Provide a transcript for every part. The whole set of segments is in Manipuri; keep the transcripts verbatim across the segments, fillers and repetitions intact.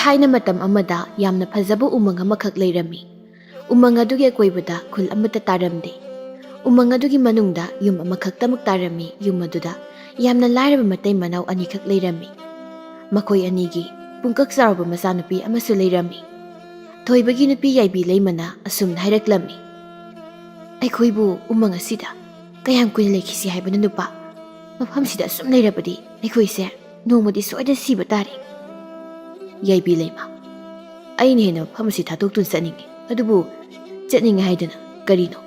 ꯊꯥꯏꯅ ꯃꯇꯝ ꯑꯃꯗ ꯌꯥꯝꯅ ꯐꯖꯕ ꯎꯃꯪ ꯑꯃꯈꯛ ꯂꯩꯔꯝꯃꯤ꯫ ꯎꯃꯪ ꯑꯗꯨꯒꯤ ꯑꯀꯣꯏꯕꯗ ꯈꯨꯜ ꯑꯃꯠꯇ ꯇꯥꯔꯝꯗꯦ꯫ ꯎꯃꯪ ꯑꯗꯨꯒꯤ ꯃꯅꯨꯡꯗ ꯌꯨꯝ ꯑꯃꯈꯛꯇꯃꯛ ꯇꯥꯔꯝꯃꯤ꯫ ꯌꯨꯝ ꯑꯗꯨꯗ ꯌꯥꯝꯅ ꯂꯥꯏꯔꯕ ꯃꯇꯩ ꯃꯅꯥꯎ ꯑꯅꯤꯈꯛ ꯂꯩꯔꯝꯃꯤ꯫ ꯃꯈꯣꯏ ꯑꯅꯤꯒꯤ ꯄꯨꯡꯀꯛ ꯆꯥꯎꯔꯕ ꯃꯆꯥꯅꯨꯄꯤ ꯑꯃꯁꯨ ꯂꯩꯔꯝꯃꯤ꯫ ꯊꯣꯏꯕꯒꯤ ꯅꯨꯄꯤ ꯌꯥꯏꯕꯤ ꯂꯩꯃꯅ ꯑꯁꯨꯝꯅ ꯍꯥꯏꯔꯛꯂꯝꯃꯤ, "ꯑꯩꯈꯣꯏꯕꯨ ꯎꯃꯪ ꯑꯁꯤꯗ ꯀꯌꯥꯝ ꯀꯨꯏꯅ ꯂꯩꯈꯤꯁꯤ ꯍꯥꯏꯕꯅꯣ ꯅꯨꯄꯥ? ꯃꯐꯝꯁꯤꯗ ꯑꯁꯨꯝ ꯂꯩꯔꯕꯗꯤ ꯑꯩꯈꯣꯏꯁꯦ ꯅꯣꯡꯃꯗꯤ ꯁꯣꯏꯗꯅ ꯁꯤꯕ ꯇꯥꯔꯦ꯫" ꯌꯥꯏꯕꯤ ꯂꯩꯃ, "ꯑꯩꯅ ꯍꯦꯟꯅ ꯃꯐꯝ ꯑꯁꯤ ꯊꯥꯗꯣꯛꯇꯨꯅ ꯆꯠꯅꯤꯡꯉꯤ, ꯑꯗꯨꯕꯨ ꯆꯠꯅꯤꯡꯉꯦ ꯍꯥꯏꯗꯅ ꯀꯔꯤꯅꯣ?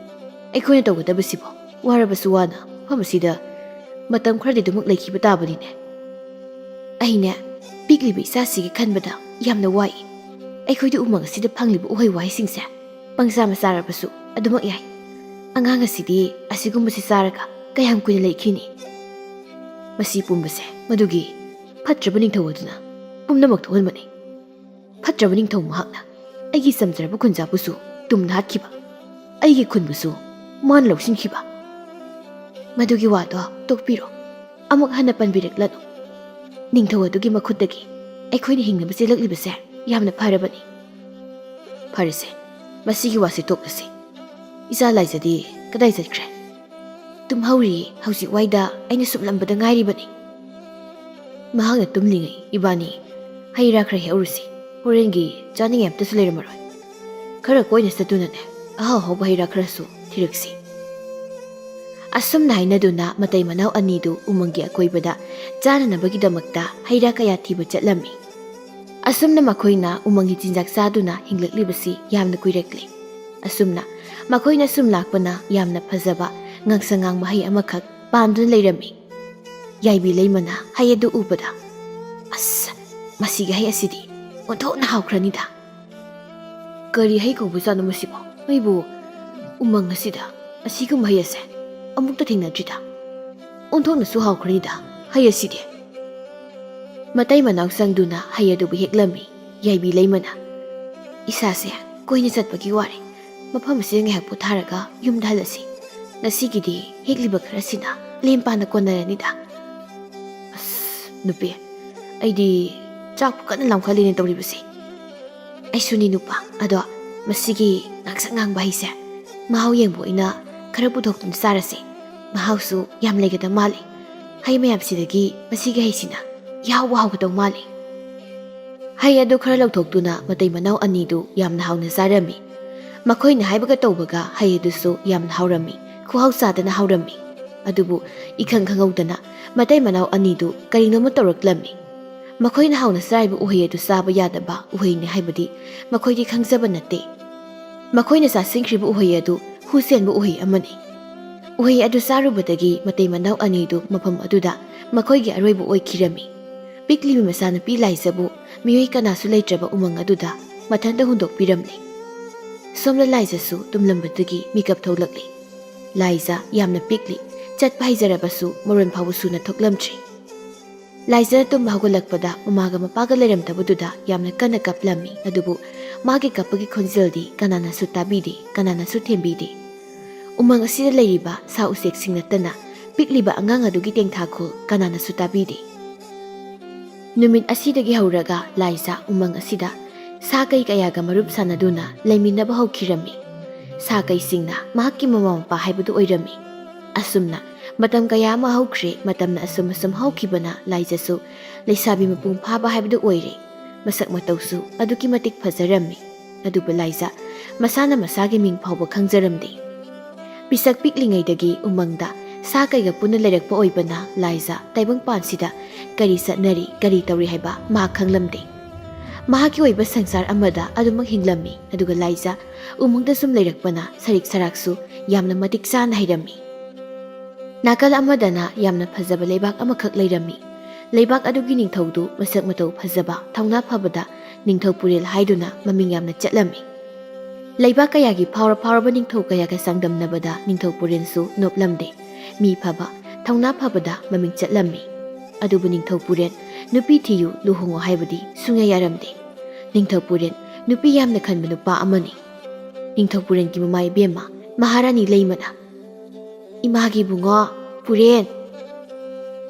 ꯑꯩꯈꯣꯏꯅ ꯇꯧꯒꯗꯕꯁꯤꯕꯣ? ꯋꯥꯔꯕꯁꯨ ꯋꯥꯅ ꯃꯐꯝ ꯑꯁꯤꯗ ꯃꯇꯝ ꯈꯔꯗꯤ ꯑꯗꯨꯃꯛ ꯂꯩꯈꯤꯕ ꯇꯥꯕꯅꯤꯅꯦ꯫ ꯑꯩꯅꯦ, ꯄꯤꯛꯂꯤꯕ ꯏꯆꯥꯁꯤꯒꯤ ꯈꯟꯕꯗ ꯌꯥꯝꯅ ꯋꯥꯏ꯫ ꯑꯩꯈꯣꯏꯗꯤ ꯎꯃꯪ ꯑꯁꯤꯗ ꯐꯪꯂꯤꯕ ꯎꯍꯩ ꯋꯥꯍꯩꯁꯤꯡꯁꯦ ꯄꯪꯆꯥ ꯃꯆꯥꯔꯕꯁꯨ ꯑꯗꯨꯃꯛ ꯌꯥꯏ꯫ ꯑꯉꯥꯡ ꯑꯁꯤꯗꯤ ꯑꯁꯤꯒꯨꯝꯕꯁꯤ ꯆꯥꯔꯒ ꯀꯌꯥꯝ ꯀꯨꯏꯅ ꯂꯩꯈꯤꯅꯤ? ꯃꯁꯤ ꯄꯨꯝꯕꯁꯦ ꯃꯗꯨꯒꯤ ꯐꯠꯇ꯭ꯔꯕ ꯅꯤꯡꯊꯧ ꯑꯗꯨꯅ ꯄꯨꯝꯅꯃꯛ ꯊꯣꯛꯍꯟꯕꯅꯤ꯫ ꯐꯠꯇ꯭ꯔꯕ ꯅꯤꯡꯊꯧ ꯃꯍꯥꯛꯅ ꯑꯩꯒꯤ ꯆꯝꯖꯔꯕ ꯈꯨꯟꯖꯥꯕꯨꯁꯨ ꯇꯨꯝꯅ ꯍꯥꯠꯈꯤꯕ, ꯑꯩꯒꯤ ꯈꯨꯟꯕꯨꯁꯨ ꯃꯥꯅ ꯂꯧꯁꯤꯟꯈꯤꯕ꯫ ꯃꯗꯨꯒꯤ ꯋꯥꯗꯣ ꯇꯣꯛꯄꯤꯔꯣ, ꯑꯃꯨꯛ ꯍꯟꯅ ꯄꯟꯕꯤꯔꯛꯂꯅꯨ꯫ ꯅꯤꯡꯊꯧ ꯑꯗꯨꯒꯤ ꯃꯈꯨꯠꯇꯒꯤ ꯑꯩꯈꯣꯏꯅ ꯍꯤꯡꯅꯕ ꯆꯦꯜꯂꯛꯂꯤꯕꯁꯦ ꯌꯥꯝꯅ ꯐꯔꯕꯅꯤ꯫ ꯐꯔꯦꯁꯦ, ꯃꯁꯤꯒꯤ ꯋꯥꯁꯤ ꯇꯣꯛꯂꯁꯤ꯫ ꯏꯆꯥ ꯂꯥꯏꯖꯗꯤ ꯀꯗꯥꯏ ꯆꯠꯈ꯭ꯔꯦ?" "ꯇꯨꯝꯍꯧꯔꯤ, ꯍꯧꯖꯤꯛ ꯋꯥꯏꯗ ꯑꯩꯅ ꯁꯨꯝꯂꯝꯕꯗ ꯉꯥꯏꯔꯤꯕꯅꯤ꯫" "ꯃꯍꯥꯛꯅ ꯇꯨꯝꯂꯤꯉꯩ ꯏꯕꯥꯅꯤ ꯍꯩ ꯔꯥ ꯈꯔ ꯍꯦꯛꯎꯔꯨꯁꯤ꯫ ꯍꯣꯔꯦꯟꯒꯤ ꯆꯥꯅꯤꯡꯉꯥꯏ ꯑꯝꯇꯁꯨ ꯂꯩꯔꯝꯃꯔꯣꯏ꯫ ꯈꯔ ꯀꯣꯏꯅ ꯆꯠꯇꯨꯅꯅꯦ, ꯑꯍꯥꯎ ꯑꯍꯥꯎꯕ ꯍꯩ ꯔꯥ ꯈꯔꯁꯨ ꯊꯤꯔꯛꯁꯤ꯫" ꯑꯁꯨꯝꯅ ꯍꯥꯏꯅꯗꯨꯅ ꯃꯇꯩ ꯃꯅꯥꯎ ꯑꯅꯤꯗꯨ ꯎꯃꯪꯒꯤ ꯑꯀꯣꯏꯕꯗ ꯆꯥꯅꯅꯕꯒꯤꯗꯃꯛꯇ ꯍꯩ ꯔꯥ ꯀꯌꯥ ꯊꯤꯕ ꯆꯠꯂꯝꯃꯤ꯫ ꯑꯁꯨꯝꯅ ꯃꯈꯣꯏꯅ ꯎꯃꯪꯒꯤ ꯆꯤꯟꯖꯥꯛ ꯆꯥꯗꯨꯅ ꯍꯤꯡꯂꯛꯂꯤꯕꯁꯤ ꯌꯥꯝꯅ ꯀꯨꯏꯔꯛꯂꯦ꯫ ꯑꯁꯨꯝꯅ ꯃꯈꯣꯏꯅ ꯁꯨꯝ ꯂꯥꯛꯄꯅ ꯌꯥꯝꯅ ꯐꯖꯕ ꯉꯥꯡꯁꯪ ꯉꯥꯡꯕ ꯍꯩ ꯑꯃꯈꯛ ꯄꯥꯟꯗꯨꯅ ꯂꯩꯔꯝꯃꯤ꯫ ꯌꯥꯏꯕꯤ ꯂꯩꯃꯅ ꯍꯩ ꯑꯗꯨ ꯎꯕꯗ, "ꯑꯁ, ꯃꯁꯤꯒꯤ ꯍꯩ ꯑꯁꯤꯗꯤ ꯑꯣꯟꯊꯣꯛꯅ ꯍꯥꯎꯈ꯭ꯔꯅꯤꯗ꯫ ꯀꯔꯤ ꯍꯩ ꯀꯧꯕꯖꯥꯠꯅꯣ ꯃꯁꯤꯕꯣ? ꯑꯩꯕꯨ ꯎꯃꯪ ꯑꯁꯤꯗ ꯑꯁꯤꯒꯨꯝꯕ ꯍꯩ ꯑꯁꯦ ꯑꯃꯨꯛꯇ ꯊꯦꯡꯅꯗ꯭ꯔꯤꯗ꯫ ꯑꯣꯟꯊꯣꯛꯅꯁꯨ ꯍꯥꯎꯈ꯭ꯔꯅꯤꯗ ꯍꯩ ꯑꯁꯤꯗꯤ꯫" ꯃꯇꯩ ꯃꯅꯥꯎ ꯆꯪꯗꯨꯅ ꯍꯩ ꯑꯗꯨꯕꯨ ꯍꯦꯛꯂꯝꯃꯤ꯫ ꯌꯥꯏꯕꯤ ꯂꯩꯃꯅ, "ꯏꯁꯥꯁꯦ ꯀꯣꯏꯅ ꯆꯠꯄꯒꯤ ꯋꯥꯔꯦ꯫ ꯃꯐꯝ ꯑꯁꯤꯗ ꯉꯥꯏꯍꯥꯛ ꯄꯣꯊꯥꯔꯒ ꯌꯨꯝꯗ ꯍꯜꯂꯁꯤ꯫ ꯉꯁꯤꯒꯤꯗꯤ ꯍꯦꯛꯂꯤꯕ ꯈꯔꯁꯤꯅ ꯂꯦꯝ ꯄꯥꯅ ꯀꯣꯟꯅꯔꯅꯤꯗ꯫" "ꯑꯁ, ꯅꯨꯄꯤ, ꯑꯩꯗꯤ ꯆꯥꯛꯄꯨ ꯀꯟꯅ ꯂꯥꯝꯈꯠꯂꯤꯅꯦ ꯇꯧꯔꯤꯕꯁꯦ꯫ ꯑꯩꯁꯨꯅꯤ ꯅꯨꯄꯥ, ꯑꯗꯣ ꯃꯁꯤꯒꯤ ꯉꯥꯡꯁꯛ ꯉꯥꯡꯕ ꯍꯩꯁꯦ ꯃꯍꯥꯎ ꯌꯦꯡꯕ ꯑꯣꯏꯅ ꯈꯔ ꯄꯨꯊꯣꯛꯇꯨꯅ ꯆꯥꯔꯁꯦ꯫ ꯃꯍꯥꯎꯁꯨ ꯌꯥꯝ ꯂꯩꯒꯗꯕ ꯃꯥꯜꯂꯤ꯫ ꯍꯩ ꯃꯌꯥꯝꯁꯤꯗꯒꯤ ꯃꯁꯤꯒꯤ ꯍꯩꯁꯤꯅ ꯏꯍꯥꯎꯕ ꯍꯥꯎꯒꯗꯧ ꯃꯥꯜꯂꯤ꯫ ꯍꯩ ꯑꯗꯨ ꯈꯔ ꯂꯧꯊꯣꯛꯇꯨꯅ ꯃꯇꯩ ꯃꯅꯥꯎ ꯑꯅꯤꯗꯨ ꯌꯥꯝꯅ ꯍꯥꯎꯅ ꯆꯥꯔꯝꯃꯤ꯫ ꯃꯈꯣꯏꯅ ꯍꯥꯏꯕꯒ ꯇꯧꯕꯒ ꯍꯩ ꯑꯗꯨꯁꯨ ꯌꯥꯝꯅ ꯍꯥꯎꯔꯝꯃꯤ꯫ ꯈꯨꯍꯥꯎ ꯆꯥꯗꯅ ꯍꯥꯎꯔꯝꯃꯤ꯫ ꯑꯗꯨꯕꯨ ꯏꯈꯪ ꯈꯪꯍꯧꯗꯅ ꯃꯇꯩ ꯃꯅꯥꯎ ꯑꯅꯤꯗꯨ ꯀꯔꯤꯅꯣꯃ ꯇꯧꯔꯛꯂꯝꯃꯤ꯫ ꯃꯈꯣꯏꯅ ꯍꯥꯎꯅ ꯆꯥꯔꯤꯕ ꯎꯍꯩ ꯑꯗꯨ ꯆꯥꯕ ꯌꯥꯗꯕ ꯎꯍꯩꯅꯤ ꯍꯥꯏꯕꯗꯤ ꯃꯈꯣꯏꯗꯤ ꯈꯪꯖꯕ ꯅꯠꯇꯦ꯫ ꯃꯈꯣꯏꯅ ꯆꯥꯁꯤꯟꯈ꯭ꯔꯤꯕ ꯎꯍꯩ ꯑꯗꯨ ꯍꯨ ꯆꯦꯟꯕ ꯎꯍꯩ ꯑꯃꯅꯤ꯫ ꯎꯍꯩ ꯑꯗꯨ ꯆꯥꯔꯨꯕꯗꯒꯤ ꯃꯇꯩ ꯃꯅꯥꯎ ꯑꯅꯤꯗꯨ ꯃꯐꯝ ꯑꯗꯨꯗ ꯃꯈꯣꯏꯒꯤ ꯑꯔꯣꯏꯕ ꯑꯣꯏꯈꯤꯔꯝꯃꯤ꯫ ꯄꯤꯛꯂꯤꯕꯤ ꯃꯆꯥꯅꯨꯄꯤ ꯂꯥꯏꯖꯕꯨ ꯃꯤꯑꯣꯏ ꯀꯅꯥꯁꯨ ꯂꯩꯇ꯭ꯔꯕ ꯎꯃꯪ ꯑꯗꯨꯗ ꯃꯊꯟꯇ ꯍꯨꯟꯗꯣꯛꯄꯤꯔꯝꯂꯦ꯫ ꯁꯣꯝꯗ ꯂꯥꯏꯖꯁꯨ ꯇꯨꯝꯂꯝꯕꯗꯒꯤ ꯃꯤꯀꯞ ꯊꯣꯛꯂꯛꯂꯤ꯫ ꯂꯥꯏꯖ ꯌꯥꯝꯅ ꯄꯤꯛꯂꯤ, ꯆꯠꯄ ꯍꯩꯖꯔꯕꯁꯨ ꯃꯔꯣꯟ ꯐꯥꯎꯕ ꯁꯨꯅ ꯊꯣꯛꯂꯝꯗ꯭ꯔꯤ꯫ ꯂꯥꯏꯖꯅ ꯇꯨꯝꯕ ꯍꯧꯒꯠꯂꯛꯄꯗ ꯃꯃꯥꯒ ꯃꯄꯥꯒ ꯂꯩꯔꯝꯗꯕꯗꯨꯗ ꯌꯥꯝꯅ ꯀꯟꯅ ꯀꯞꯂꯝꯃꯤ꯫ ꯑꯗꯨꯕꯨ ꯃꯥꯒꯤ ꯀꯞꯄꯒꯤ ꯈꯣꯟꯖꯦꯜꯗꯤ ꯀꯅꯥꯅꯁꯨ ꯇꯥꯕꯤꯗꯦ, ꯀꯅꯥꯅꯁꯨ ꯊꯦꯝꯕꯤꯗꯦ꯫ ꯎꯃꯪ ꯑꯁꯤꯗ ꯂꯩꯔꯤꯕ ꯁꯥ ꯎꯆꯦꯛꯁꯤꯡ ꯅꯠꯇꯅ ꯄꯤꯛꯂꯤꯕ ꯑꯉꯥꯡ ꯑꯗꯨꯒꯤ ꯇꯦꯡꯊꯥꯈꯣꯜ ꯀꯅꯥꯅꯁꯨ ꯇꯥꯕꯤꯗꯦ꯫ ꯅꯨꯃꯤꯠ ꯑꯁꯤꯗꯒꯤ ꯍꯧꯔꯒ ꯂꯥꯏꯖ ꯎꯃꯪ ꯑꯁꯤꯗ ꯁꯥ ꯀꯩ ꯀꯌꯥꯒ ꯃꯔꯨꯞ ꯁꯥꯟꯅꯗꯨꯅ ꯂꯩꯃꯤꯟꯅꯕ ꯍꯧꯈꯤꯔꯝꯃꯤ꯫ ꯁꯥ ꯀꯩꯁꯤꯡꯅ ꯃꯍꯥꯛꯀꯤ ꯃꯃꯥ ꯃꯄꯥ ꯍꯥꯏꯕꯗꯨ ꯑꯣꯏꯔꯝꯃꯤ꯫ ꯑꯁꯨꯝꯅ ꯃꯇꯝ ꯀꯌꯥ ꯑꯃ ꯍꯧꯈ꯭ꯔꯦ꯫ ꯃꯇꯝꯅ ꯑꯁꯨꯝ ꯑꯁꯨꯝ ꯍꯧꯈꯤꯕꯅ ꯂꯥꯏꯖꯁꯨ ꯂꯩꯁꯥꯕꯤ ꯃꯄꯨꯡ ꯐꯥꯕ ꯍꯥꯏꯕꯗꯨ ꯑꯣꯏꯔꯦ꯫ ꯃꯁꯛ ꯃꯇꯧꯁꯨ ꯑꯗꯨꯛꯀꯤ ꯃꯇꯤꯛ ꯐꯖꯔꯝꯃꯤ꯫ ꯑꯗꯨꯕꯨ ꯂꯥꯏꯖ ꯃꯁꯥꯅ ꯃꯁꯥꯒꯤ ꯃꯤꯡ ꯐꯥꯎꯕ ꯈꯪꯖꯔꯝꯗꯦ꯫ ꯄꯤꯁꯛ ꯄꯤꯛꯂꯤꯉꯩꯗꯒꯤ ꯎꯃꯪꯗ ꯁꯥ ꯀꯩꯒ ꯄꯨꯟꯅ ꯂꯩꯔꯛꯄ ꯑꯣꯏꯕꯅ ꯂꯥꯏꯖ ꯇꯥꯏꯕꯪꯄꯥꯟꯁꯤꯗ ꯀꯔꯤ ꯆꯠꯅꯔꯤ, ꯀꯔꯤ ꯇꯧꯔꯤ ꯍꯥꯏꯕ ꯃꯍꯥꯛ ꯈꯪꯂꯝꯗꯦ꯫ ꯃꯍꯥꯛꯀꯤ ꯑꯣꯏꯕ ꯁꯪꯁꯥꯔ ꯑꯃꯗ ꯑꯗꯨꯃꯛ ꯍꯤꯡꯂꯝꯃꯤ꯫ ꯑꯗꯨꯒ ꯂꯥꯏꯖ ꯎꯃꯪꯗ ꯁꯨꯝ ꯂꯩꯔꯛꯄꯅ ꯁꯔꯤꯛ ꯁꯔꯥꯛꯁꯨ ꯌꯥꯝꯅ ꯃꯇꯤꯛ ꯆꯥꯅ ꯍꯩꯔꯝꯃꯤ꯫ ꯅꯥꯀꯜ ꯑꯃꯗꯅ ꯌꯥꯝꯅ ꯐꯖꯕ ꯂꯩꯕꯥꯛ ꯑꯃꯈꯛ ꯂꯩꯔꯝꯃꯤ꯫ ꯂꯩꯕꯥꯛ ꯑꯗꯨꯒꯤ ꯅꯤꯡꯊꯧꯗꯨ ꯃꯁꯛ ꯃꯇꯧ ꯐꯖꯕ, ꯊꯧꯅꯥ ꯐꯕꯗ ꯅꯤꯡꯊꯧ ꯄꯨꯔꯦꯜ ꯍꯥꯏꯗꯨꯅ ꯃꯃꯤꯡ ꯌꯥꯝꯅ ꯆꯠꯂꯝꯃꯤ꯫ ꯂꯩꯕꯥꯛ ꯀꯌꯥꯒꯤ ꯐꯥꯎꯔ ꯐꯥꯎꯔꯕ ꯅꯤꯡꯊꯧ ꯀꯌꯥꯒ ꯆꯥꯡꯗꯝꯅꯕꯗ ꯅꯤꯡꯊꯧ ꯄꯨꯔꯦꯜꯁꯨ ꯅꯣꯞꯂꯝꯗꯦ꯫ ꯃꯤ ꯐꯕ, ꯊꯧꯅꯥ ꯐꯕꯗ ꯃꯃꯤꯡ ꯆꯠꯂꯝꯃꯤ꯫ ꯑꯗꯨꯕꯨ ꯅꯤꯡꯊꯧ ꯄꯨꯔꯦꯜ ꯅꯨꯄꯤ ꯊꯤꯌꯨ, ꯂꯨꯍꯣꯡꯉꯨ ꯍꯥꯏꯕꯗꯤ ꯁꯨꯡꯌꯥ ꯌꯥꯔꯝꯗꯦ꯫ ꯅꯤꯡꯊꯧ ꯄꯨꯔꯦꯜ ꯅꯨꯄꯤ ꯌꯥꯝꯅ ꯈꯟꯕ ꯅꯨꯄꯥ ꯑꯃꯅꯤ꯫ ꯅꯤꯡꯊꯧ ꯄꯨꯔꯦꯜꯒꯤ ꯃꯃꯥ ꯏꯕꯦꯝꯃ ꯃꯍꯥꯔꯥꯅꯤ ꯂꯩꯃꯅ, "ꯏꯃꯥꯒꯤ ꯏꯕꯨꯡꯉꯣ, ꯄꯨꯔꯦꯜ,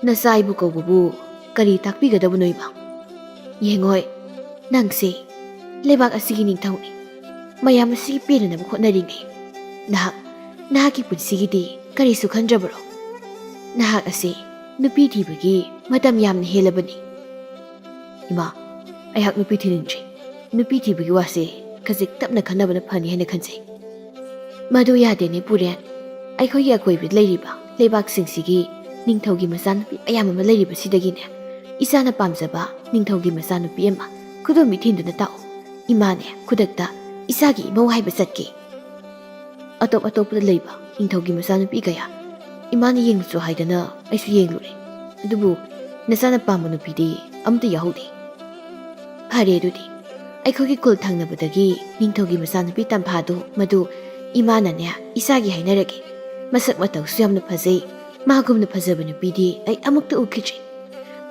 ꯅꯆꯥ ꯑꯩꯕꯨ ꯀꯧꯕꯕꯨ ꯀꯔꯤ ꯇꯥꯛꯄꯤꯒꯗꯕꯅꯣ ꯏꯃꯥ?" ꯌꯦꯡꯉꯣꯏ, ꯅꯪꯁꯦ ꯂꯩꯕꯥꯛ ꯑꯁꯤꯒꯤ ꯅꯤꯡꯊꯧꯅꯤ꯫ ꯃꯌꯥꯝ ꯑꯁꯤꯒꯤ ꯄꯦꯟꯅꯅꯕ ꯍꯣꯠꯅꯔꯤꯉꯩ ꯅꯍꯥꯛ, ꯅꯍꯥꯛꯀꯤ ꯄꯨꯟꯁꯤꯒꯤꯗꯤ ꯀꯔꯤꯁꯨ ꯈꯟꯗ꯭ꯔꯕꯔꯣ? ꯅꯍꯥꯛ ꯑꯁꯤ ꯅꯨꯄꯤ ꯊꯤꯕꯒꯤ ꯃꯇꯝ ꯌꯥꯝꯅ ꯍꯦꯜꯂꯕꯅꯤ꯫ ꯏꯃꯥ, ꯑꯩꯍꯥꯛ ꯅꯨꯄꯤ ꯊꯤꯅꯤꯡꯗ꯭ꯔꯤ꯫ ꯅꯨꯄꯤ ꯊꯤꯕꯒꯤ ꯋꯥꯁꯦ ꯈꯖꯤꯛ ꯇꯞꯅ ꯈꯟꯅꯕꯅ ꯐꯅꯤ ꯍꯥꯏꯅ ꯈꯟꯖꯩ꯫ ꯃꯗꯨ ꯌꯥꯗꯦꯅꯦ ꯄꯨꯔꯦꯟ꯫ ꯑꯩꯈꯣꯏꯒꯤ ꯑꯀꯣꯏꯕꯗ ꯂꯩꯔꯤꯕ ꯂꯩꯕꯥꯛꯁꯤꯡꯁꯤꯒꯤ ꯅꯤꯡꯊꯧꯒꯤ ꯃꯆꯥꯅꯨꯄꯤ ꯃꯌꯥꯝ ꯑꯃ ꯂꯩꯔꯤꯕꯁꯤꯗꯒꯤꯅꯦ, ꯏꯆꯥꯅ ꯄꯥꯝꯖꯕ ꯅꯤꯡꯊꯧꯒꯤ ꯃꯆꯥꯅꯨꯄꯤ ꯑꯃ ꯈꯨꯗꯣꯝꯕꯤ ꯊꯤꯟꯗꯨꯅ ꯇꯥꯛꯑꯣ꯫ ꯏꯃꯥꯅꯦ ꯈꯨꯗꯛꯇ ꯏꯆꯥꯒꯤ ꯏꯃꯧ ꯍꯥꯏꯕ ꯆꯠꯀꯦ꯫ ꯑꯇꯣꯞ ꯑꯇꯣꯞꯄꯗ ꯂꯩꯕ ꯅꯤꯡꯊꯧꯒꯤ ꯃꯆꯥꯅꯨꯄꯤ ꯀꯌꯥ ꯏꯃꯥꯅ ꯌꯦꯡꯂꯨꯆꯣ ꯍꯥꯏꯗꯅ ꯑꯩꯁꯨ ꯌꯦꯡꯂꯨꯔꯦ꯫ ꯑꯗꯨꯕꯨ ꯅꯆꯥꯅ ꯄꯥꯝꯕ ꯅꯨꯄꯤꯗꯤ ꯑꯃꯠꯇ ꯌꯥꯎꯍꯧꯗꯦ꯫ ꯐꯔꯦ ꯑꯗꯨꯗꯤ, ꯑꯩꯈꯣꯏꯒꯤ ꯈꯨꯜ ꯊꯪꯅꯕꯗꯒꯤ ꯅꯤꯡꯊꯧꯒꯤ ꯃꯆꯥꯅꯨꯄꯤ ꯇꯝꯐꯥꯗꯨ ꯃꯗꯨ ꯏꯃꯥꯅꯅꯦ ꯏꯆꯥꯒꯤ ꯍꯥꯏꯅꯔꯒꯦ꯫ ꯃꯁꯛ ꯃꯇꯧꯁꯨ ꯌꯥꯝꯅ ꯐꯖꯩ꯫ ꯃꯥꯒꯨꯝꯅ ꯐꯖꯕ ꯅꯨꯄꯤꯗꯤ ꯑꯩ ꯑꯃꯨꯛꯇ ꯎꯈꯤꯗ꯭ꯔꯤ꯫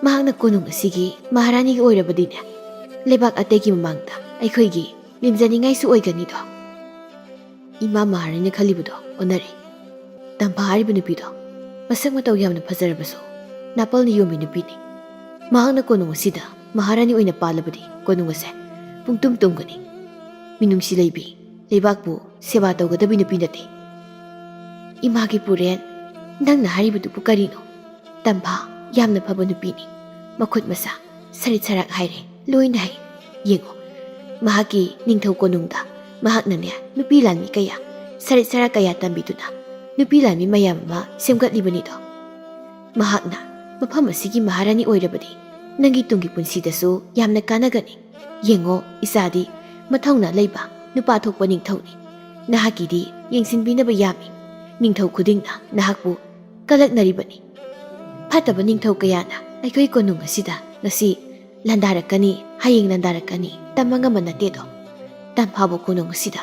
ꯃꯍꯥꯛꯅ ꯀꯣꯅꯨꯡ ꯑꯁꯤꯒꯤ ꯃꯍꯥꯔꯥꯅꯤꯒꯤ ꯑꯣꯏꯔꯕꯗꯤꯅꯦ, ꯂꯩꯕꯥꯛ ꯑꯇꯩꯒꯤ ꯃꯃꯥꯡꯗ ꯑꯩꯈꯣꯏꯒꯤ ꯂꯦꯝꯖꯅꯤꯡꯉꯥꯏꯁꯨ ꯑꯣꯏꯒꯅꯤꯗꯣ꯫ ꯏꯃꯥ ꯃꯍꯥꯔꯥꯅꯤꯅ ꯈꯜꯂꯤꯕꯗꯣ ꯑꯣꯟꯅꯔꯦ꯫ ꯇꯝꯐꯥ ꯍꯥꯏꯔꯤꯕ ꯅꯨꯄꯤꯗꯣ ꯃꯁꯛ ꯃꯇꯧ ꯌꯥꯝꯅ ꯐꯖꯔꯕꯁꯨ ꯅꯥꯄꯜꯅ ꯌꯣꯝꯕꯤ ꯅꯨꯄꯤꯅꯤ꯫ ꯃꯍꯥꯛꯅ ꯀꯣꯅꯨꯡ ꯑꯁꯤꯗ ꯃꯍꯥꯔꯥꯅꯤ ꯑꯣꯏꯅ ꯄꯥꯜꯂꯕꯗꯤ ꯀꯣꯅꯨꯡ ꯑꯁꯦ ꯄꯨꯡꯇꯨꯝ ꯇꯨꯝꯒꯅꯤ꯫ ꯃꯤꯅꯨꯡꯁꯤ ꯂꯩꯕꯤ ꯂꯩꯕꯥꯛꯄꯨ ꯁꯦꯕꯥ ꯇꯧꯒꯗꯕꯤ ꯅꯨꯄꯤ ꯅꯠꯇꯦ꯫ ꯏꯃꯥꯒꯤ ꯄꯨꯔꯦꯟ, ꯅꯪꯅ ꯍꯥꯏꯔꯤꯕꯗꯨꯕꯨ ꯀꯔꯤꯅꯣ? ꯇꯝꯐꯥ ꯌꯥꯝꯅ ꯐꯕ ꯅꯨꯄꯤꯅꯤ꯫ ꯃꯈꯨꯠ ꯃꯁꯥ ꯁꯔꯤꯠ ꯁꯔꯥꯛ ꯍꯥꯏꯔꯦ ꯂꯣꯏꯅ ꯍꯩ꯫ ꯌꯦꯡꯉꯣ, ꯃꯍꯥꯛꯀꯤ ꯅꯤꯡꯊꯧ ꯀꯣꯅꯨꯡꯗ ꯃꯍꯥꯛꯅꯅꯦ ꯅꯨꯄꯤ ꯂꯥꯟꯃꯤ ꯀꯌꯥ, ꯁꯔꯤꯠ ꯁꯔꯥꯛ ꯀꯌꯥ ꯇꯝꯕꯤꯗꯨꯅ ꯅꯨꯄꯤ ꯂꯥꯟꯃꯤ ꯃꯌꯥꯝ ꯑꯃ ꯁꯦꯝꯒꯠꯂꯤꯕꯅꯤꯗꯣ꯫ ꯃꯍꯥꯛꯅ ꯃꯐꯝ ꯑꯁꯤꯒꯤ ꯃꯍꯥꯔꯥꯅꯤ ꯑꯣꯏꯔꯕꯗꯤ ꯅꯪꯒꯤ ꯇꯨꯡꯒꯤ ꯄꯨꯟꯁꯤꯗꯁꯨ ꯌꯥꯝꯅ ꯀꯥꯟꯅꯒꯅꯤ꯫ ꯌꯦꯡꯉꯣ, ꯏꯆꯥꯗꯤ ꯃꯊꯧꯅꯥ ꯂꯩꯕ ꯅꯨꯄꯥ ꯊꯣꯛꯄ ꯅꯤꯡꯊꯧꯅꯤ꯫ ꯅꯍꯥꯛꯀꯤꯗꯤ ꯌꯦꯡꯁꯤꯟꯕꯤꯅꯕ ꯌꯥꯝꯃꯤ꯫ ꯅꯤꯡꯊꯧ ꯈꯨꯗꯤꯡꯅ ꯅꯍꯥꯛꯄꯨ ꯀꯂꯛꯅꯔꯤꯕꯅꯤ꯫ ꯐꯠꯇꯕ ꯅꯤꯡꯊꯧ ꯀꯌꯥꯅ ꯑꯩꯈꯣꯏ ꯀꯣꯅꯨꯡ ꯑꯁꯤꯗ ꯉꯁꯤ ꯂꯥꯟꯗꯥꯔꯛꯀꯅꯤ, ꯍꯌꯦꯡ ꯂꯥꯟꯗꯥꯔꯛꯀꯅꯤ ꯇꯝꯕ ꯉꯝꯕ ꯅꯠꯇꯦꯗꯣ꯫ ꯇꯝꯐꯥꯕꯨ ꯀꯣꯅꯨꯡ ꯑꯁꯤꯗ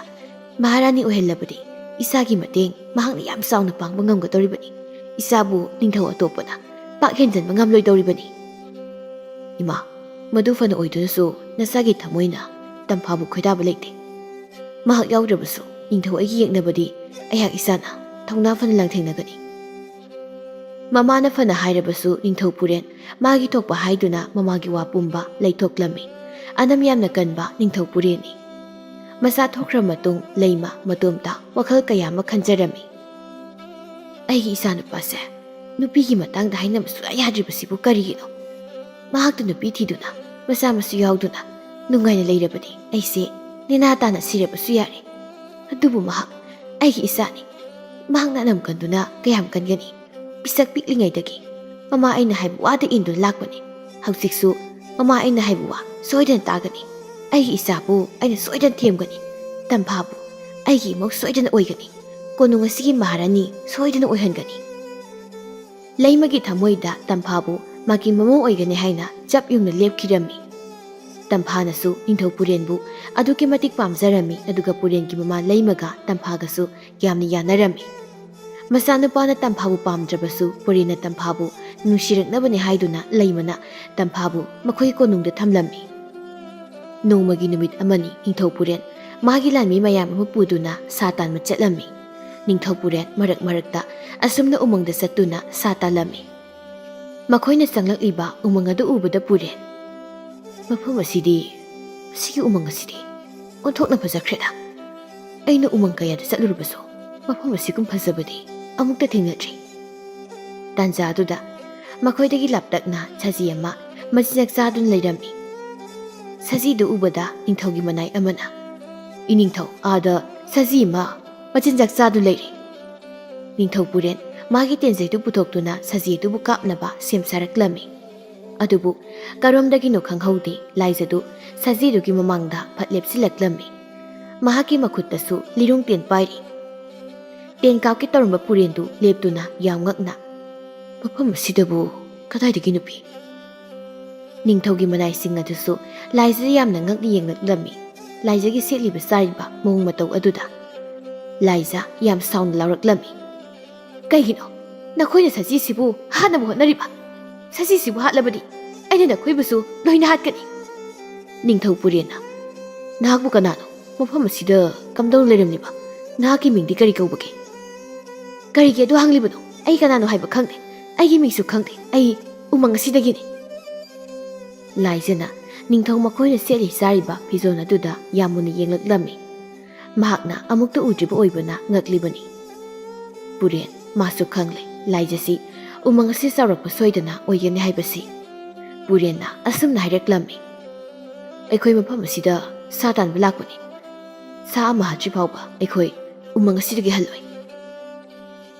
ꯃꯍꯥꯔꯥꯅꯤ ꯑꯣꯏꯍꯜꯂꯕꯗꯤ ꯏꯆꯥꯒꯤ ꯃꯇꯦꯡ ꯃꯍꯥꯛꯅ ꯌꯥꯝ ꯆꯥꯎꯅ ꯄꯥꯡꯕ ꯉꯝꯒꯗꯧꯔꯤꯕꯅꯤ꯫ ꯏꯆꯥꯕꯨ ꯅꯤꯡꯊꯧ ꯑꯇꯣꯞꯄꯅ ꯄꯥꯛ ꯍꯦꯟꯖꯟꯕ ꯉꯝꯂꯣꯏꯗꯧꯔꯤꯕꯅꯤ꯫ ꯏꯃꯥ, ꯃꯗꯨ ꯐꯅ ꯑꯣꯏꯗꯨꯅꯁꯨ ꯅꯆꯥꯒꯤ ꯊꯃꯣꯏꯅ ꯇꯝꯐꯥꯕꯨ ꯈꯣꯏꯗꯥꯕ ꯂꯩꯇꯦ꯫ ꯃꯍꯥꯛ ꯌꯥꯎꯗ꯭ꯔꯕꯁꯨ ꯅꯤꯡꯊꯧ ꯑꯩꯒꯤ ꯌꯦꯛꯅꯕꯗꯤ ꯑꯩꯍꯥꯛ ꯏꯁꯥꯅ ꯊꯧꯅꯥ ꯐꯅ ꯂꯥꯡꯊꯦꯡꯅꯒꯅꯤ꯫ ꯃꯃꯥꯅ ꯐꯅ ꯍꯥꯏꯔꯕꯁꯨ ꯅꯤꯡꯊꯧ ꯄꯨꯔꯦꯟ ꯃꯥꯒꯤ ꯊꯣꯛꯄ ꯍꯥꯏꯗꯨꯅ ꯃꯃꯥꯒꯤ ꯋꯥ ꯄꯨꯝꯕ ꯂꯩꯊꯣꯛꯂꯝꯃꯤ꯫ ꯑꯅꯝ ꯌꯥꯝꯅ ꯀꯟꯕ ꯅꯤꯡꯊꯧ ꯄꯨꯔꯦꯟꯅꯤ꯫ ꯃꯆꯥ ꯊꯣꯛꯈ꯭ꯔ ꯃꯇꯨꯡ ꯂꯩꯃ ꯃꯇꯣꯝꯇ ꯋꯥꯈꯜ ꯀꯌꯥ ꯑꯃ ꯈꯟꯖꯔꯝꯃꯤ꯫ "ꯑꯩꯒꯤ ꯏꯆꯥꯅꯨꯄꯥꯁꯦ ꯅꯨꯄꯤꯒꯤ ꯃꯇꯥꯡꯗ ꯍꯥꯏꯅꯕ ꯁꯨꯡꯌꯥ ꯌꯥꯗ꯭ꯔꯤꯕꯁꯤꯕꯨ ꯀꯔꯤꯒꯤꯅꯣ? ꯃꯍꯥꯛꯇ ꯅꯨꯄꯤ ꯊꯤꯗꯨꯅ ꯃꯆꯥ ꯃꯁꯨ ꯌꯥꯎꯗꯨꯅ ꯅꯨꯡꯉꯥꯏꯅ ꯂꯩꯔꯕꯗꯤ ꯑꯩꯁꯦ ꯅꯦꯅꯥ ꯇꯥꯅ ꯁꯤꯔꯕꯁꯨ ꯌꯥꯔꯦ꯫ ꯑꯗꯨꯕꯨ ꯃꯍꯥꯛ ꯑꯩꯒꯤ ꯏꯆꯥꯅꯤ꯫ ꯃꯍꯥꯛꯅ ꯑꯅꯝ ꯀꯟꯗꯨꯅ ꯀꯌꯥꯝ ꯀꯟꯒꯅꯤ? ꯄꯤꯁꯛ ꯄꯤꯛꯂꯤꯉꯩꯗꯒꯤ ꯃꯃꯥ ꯑꯩꯅ ꯍꯥꯏꯕ ꯋꯥꯗ ꯏꯟꯗꯨꯅ ꯂꯥꯛꯄꯅꯤ꯫ ꯍꯧꯖꯤꯛꯁꯨ ꯃꯃꯥ ꯑꯩꯅ ꯍꯥꯏꯕ ꯋꯥ ꯁꯣꯏꯗꯅ ꯇꯥꯒꯅꯤ꯫ ꯑꯩꯒꯤ ꯏꯆꯥꯕꯨ ꯑꯩꯅ ꯁꯣꯏꯗꯅ ꯊꯦꯝꯒꯅꯤ꯫ ꯇꯝꯐꯥꯕꯨ ꯑꯩꯒꯤ ꯏꯃꯧ ꯁꯣꯏꯗꯅ ꯑꯣꯏꯒꯅꯤ꯫ ꯀꯣꯅꯨꯡ ꯑꯁꯤꯒꯤ ꯃꯍꯥꯔꯥꯅꯤ ꯁꯣꯏꯗꯅ ꯑꯣꯏꯍꯟꯒꯅꯤ꯫" ꯂꯩꯃꯒꯤ ꯊꯃꯣꯏꯗ ꯇꯝꯐꯥꯕꯨ ꯃꯥꯒꯤ ꯃꯃꯧ ꯑꯣꯏꯒꯅꯤ ꯍꯥꯏꯅ ꯆꯞ ꯌꯨꯡꯅ ꯂꯦꯞꯈꯤꯔꯝꯃꯤ꯫ ꯇꯝꯐꯥꯅꯁꯨ ꯅꯤꯡꯊꯧ ꯄꯨꯔꯦꯟꯕꯨ ꯑꯗꯨꯛꯀꯤ ꯃꯇꯤꯛ ꯄꯥꯝꯖꯔꯝꯃꯤ, ꯑꯗꯨꯒ ꯄꯨꯔꯦꯟꯒꯤ ꯃꯃꯥ ꯂꯩꯃꯒ ꯇꯝꯐꯥꯒꯁꯨ ꯌꯥꯝꯅ ꯌꯥꯅꯔꯝꯃꯤ꯫ ꯃꯆꯥꯅꯨꯄꯥꯅ ꯇꯝꯐꯥꯕꯨ ꯄꯥꯝꯗ꯭ꯔꯕꯁꯨ ꯄꯨꯔꯦꯟꯅ ꯇꯝꯐꯥꯕꯨ ꯅꯨꯡꯁꯤꯔꯛꯅꯕꯅꯤ ꯍꯥꯏꯗꯨꯅ ꯂꯩꯃꯅ ꯇꯝꯐꯥꯕꯨ ꯃꯈꯣꯏ ꯀꯣꯅꯨꯡꯗ ꯊꯝꯂꯝꯃꯤ꯫ ꯅꯣꯡꯃꯒꯤ ꯅꯨꯃꯤꯠ ꯑꯃꯅꯤ ꯅꯤꯡꯊꯧ ꯄꯨꯔꯦꯟ ꯃꯥꯒꯤ ꯂꯥꯟꯃꯤ ꯃꯌꯥꯝ ꯑꯃ ꯄꯨꯗꯨꯅ ꯁꯥ ꯇꯥꯟꯕ ꯆꯠꯂꯝꯃꯤ꯫ ꯅꯤꯡꯊꯧ ꯄꯨꯔꯦꯟ ꯃꯔꯛ ꯃꯔꯛꯇ ꯑꯁꯨꯝꯅ ꯎꯃꯪꯗ ꯆꯠꯇꯨꯅ ꯁꯥ ꯇꯥꯜꯂꯝꯃꯤ꯫ ꯃꯈꯣꯏꯅ ꯆꯪꯂꯛꯂꯤꯕ ꯎꯃꯪ ꯑꯗꯨ ꯎꯕꯗ ꯄꯨꯔꯦꯟ, "ꯃꯐꯝ ꯑꯁꯤꯗꯤ, ꯃꯁꯤꯒꯤ ꯎꯃꯪ ꯑꯁꯤꯗꯤ ꯑꯣꯟꯊꯣꯛꯅ ꯐꯖꯈ꯭ꯔꯦꯗ꯫ ꯑꯩꯅ ꯎꯃꯪ ꯀꯌꯥꯗ ꯆꯠꯂꯨꯔꯕꯁꯨ ꯃꯐꯝ ꯑꯁꯤꯒꯨꯝ ꯐꯖꯕꯗꯤ ꯑꯃꯨꯛꯇ ꯊꯦꯡꯅꯗ꯭ꯔꯤ꯫" ꯇꯥꯟꯖꯥ ꯑꯗꯨꯗ ꯃꯈꯣꯏꯗꯒꯤ ꯂꯥꯞꯇꯛꯅ ꯁꯖꯤ ꯑꯃ ꯃꯆꯤꯟꯖꯥꯛ ꯆꯥꯗꯨꯅ ꯂꯩꯔꯝꯃꯤ꯫ ꯁꯖꯤꯗꯨ ꯎꯕꯗ ꯅꯤꯡꯊꯧꯒꯤ ꯃꯅꯥꯏ ꯑꯃꯅ, "ꯏꯅꯤꯡꯊꯧ, ꯑꯥꯗ ꯁꯖꯤ ꯑꯃ ꯃꯆꯤꯟꯖꯥꯛ ꯆꯥꯗꯨ ꯂꯩꯔꯦ꯫" ꯅꯤꯡꯊꯧ ꯄꯨꯔꯦꯟ ꯃꯥꯒꯤ ꯇꯦꯟꯖꯩꯗꯨ ꯄꯨꯊꯣꯛꯇꯨꯅ ꯁꯖꯤ ꯑꯗꯨꯕꯨ ꯀꯥꯞꯅꯕ ꯁꯦꯝ ꯁꯥꯔꯛꯂꯝꯃꯤ꯫ ꯑꯗꯨꯕꯨ ꯀꯔꯣꯝꯗꯒꯤꯅꯣ ꯈꯪꯍꯧꯗꯦ, ꯂꯥꯏꯖꯗꯨ ꯁꯖꯤꯗꯨꯒꯤ ꯃꯃꯥꯡꯗ ꯐꯠ ꯂꯦꯞꯁꯤꯜꯂꯛꯂꯝꯃꯤ꯫ ꯃꯍꯥꯛꯀꯤ ꯃꯈꯨꯠꯇꯁꯨ ꯂꯤꯔꯨꯡ ꯇꯦꯟ ꯄꯥꯏꯔꯤ꯫ ꯇꯦꯟ ꯀꯥꯞꯀꯦ ꯇꯧꯔꯝꯕ ꯄꯨꯔꯦꯟꯗꯨ ꯂꯦꯞꯇꯨꯅ ꯌꯥꯝ ꯉꯛꯅ, "ꯃꯐꯝ ꯑꯁꯤꯗꯕꯨ ꯀꯗꯥꯏꯗꯒꯤ ꯅꯨꯄꯤ?" ꯅꯤꯡꯊꯧꯒꯤ ꯃꯅꯥꯏꯁꯤꯡ ꯑꯗꯨꯁꯨ ꯂꯥꯏꯖꯗ ꯌꯥꯝꯅ ꯉꯛꯅ ꯌꯦꯡꯂꯛꯂꯝꯃꯤ꯫ ꯂꯥꯏꯖꯒꯤ ꯁꯦꯠꯂꯤꯕ ꯆꯥꯔꯤꯕ ꯃꯑꯣꯡ ꯃꯇꯧ ꯑꯗꯨꯗ ꯂꯥꯏꯖ ꯌꯥꯝ ꯁꯥꯎꯅ ꯂꯥꯎꯔꯛꯂꯝꯃꯤ꯫ "ꯀꯩꯒꯤꯅꯣ ꯅꯈꯣꯏꯅ ꯁꯖꯤꯁꯤꯕꯨ ꯍꯥꯠꯅꯕ ꯍꯣꯠꯅꯔꯤꯕ? ꯁꯖꯤꯁꯤꯕꯨ ꯍꯥꯠꯂꯕꯗꯤ ꯑꯩꯅ ꯅꯈꯣꯏꯕꯨꯁꯨ ꯂꯣꯏꯅ ꯍꯥꯠꯀꯅꯤ꯫" ꯅꯤꯡꯊꯧ ꯄꯨꯔꯦꯟꯅ, "ꯅꯍꯥꯛꯄꯨ ꯀꯅꯥꯅꯣ? ꯃꯐꯝ ꯑꯁꯤꯗ ꯀꯝꯗꯧꯅ ꯂꯩꯔꯝꯂꯤꯕ? ꯅꯍꯥꯛꯀꯤ ꯃꯤꯡꯗꯤ ꯀꯔꯤ ꯀꯧꯕꯒꯦ?" "ꯀꯔꯤꯒꯤ ꯑꯗꯨ ꯍꯪꯂꯤꯕꯅꯣ? ꯑꯩ ꯀꯅꯥꯅꯣ ꯍꯥꯏꯕ ꯈꯪꯗꯦ꯫ ꯑꯩꯒꯤ ꯃꯤꯡꯁꯨ ꯈꯪꯗꯦ꯫ ꯑꯩ ꯎꯃꯪ ꯑꯁꯤꯗꯒꯤꯅꯤ꯫ ꯂꯥꯏꯖꯅ ꯅꯤꯡꯊꯧ ꯃꯈꯣꯏꯅ ꯁꯦꯠꯂꯤ ꯆꯥꯔꯤꯕ ꯐꯤꯖꯣꯜ ꯑꯗꯨꯗ ꯌꯥꯝ ꯃꯨꯟꯅ ꯌꯦꯡꯂꯛꯂꯝꯃꯤ꯫ ꯃꯍꯥꯛꯅ ꯑꯃꯨꯛꯇ ꯎꯗ꯭ꯔꯤꯕ ꯑꯣꯏꯕꯅ ꯉꯛꯂꯤꯕꯅꯤ꯫ ꯄꯨꯔꯦꯟ ꯃꯥꯁꯨ ꯈꯪꯂꯦ, ꯂꯥꯏꯖꯁꯤ ꯎꯃꯪ ꯑꯁꯤ ꯆꯥꯎꯔꯛꯄ ꯁꯣꯏꯗꯅ ꯑꯣꯏꯒꯅꯤ ꯍꯥꯏꯕꯁꯤ꯫ ꯄꯨꯔꯦꯟꯅ ꯑꯁꯨꯝꯅ ꯍꯥꯏꯔꯛꯂꯝꯃꯤ, "ꯑꯩꯈꯣꯏ ꯃꯐꯝ ꯑꯁꯤꯗ ꯁꯥ ꯇꯥꯟꯕ ꯂꯥꯛꯄꯅꯤ꯫ ꯁꯥ ꯑꯃ ꯍꯥꯠꯇ꯭ꯔꯤ ꯐꯥꯎꯕ ꯑꯩꯈꯣꯏ ꯎꯃꯪ ꯑꯁꯤꯗꯒꯤ ꯍꯜꯂꯣꯏ꯫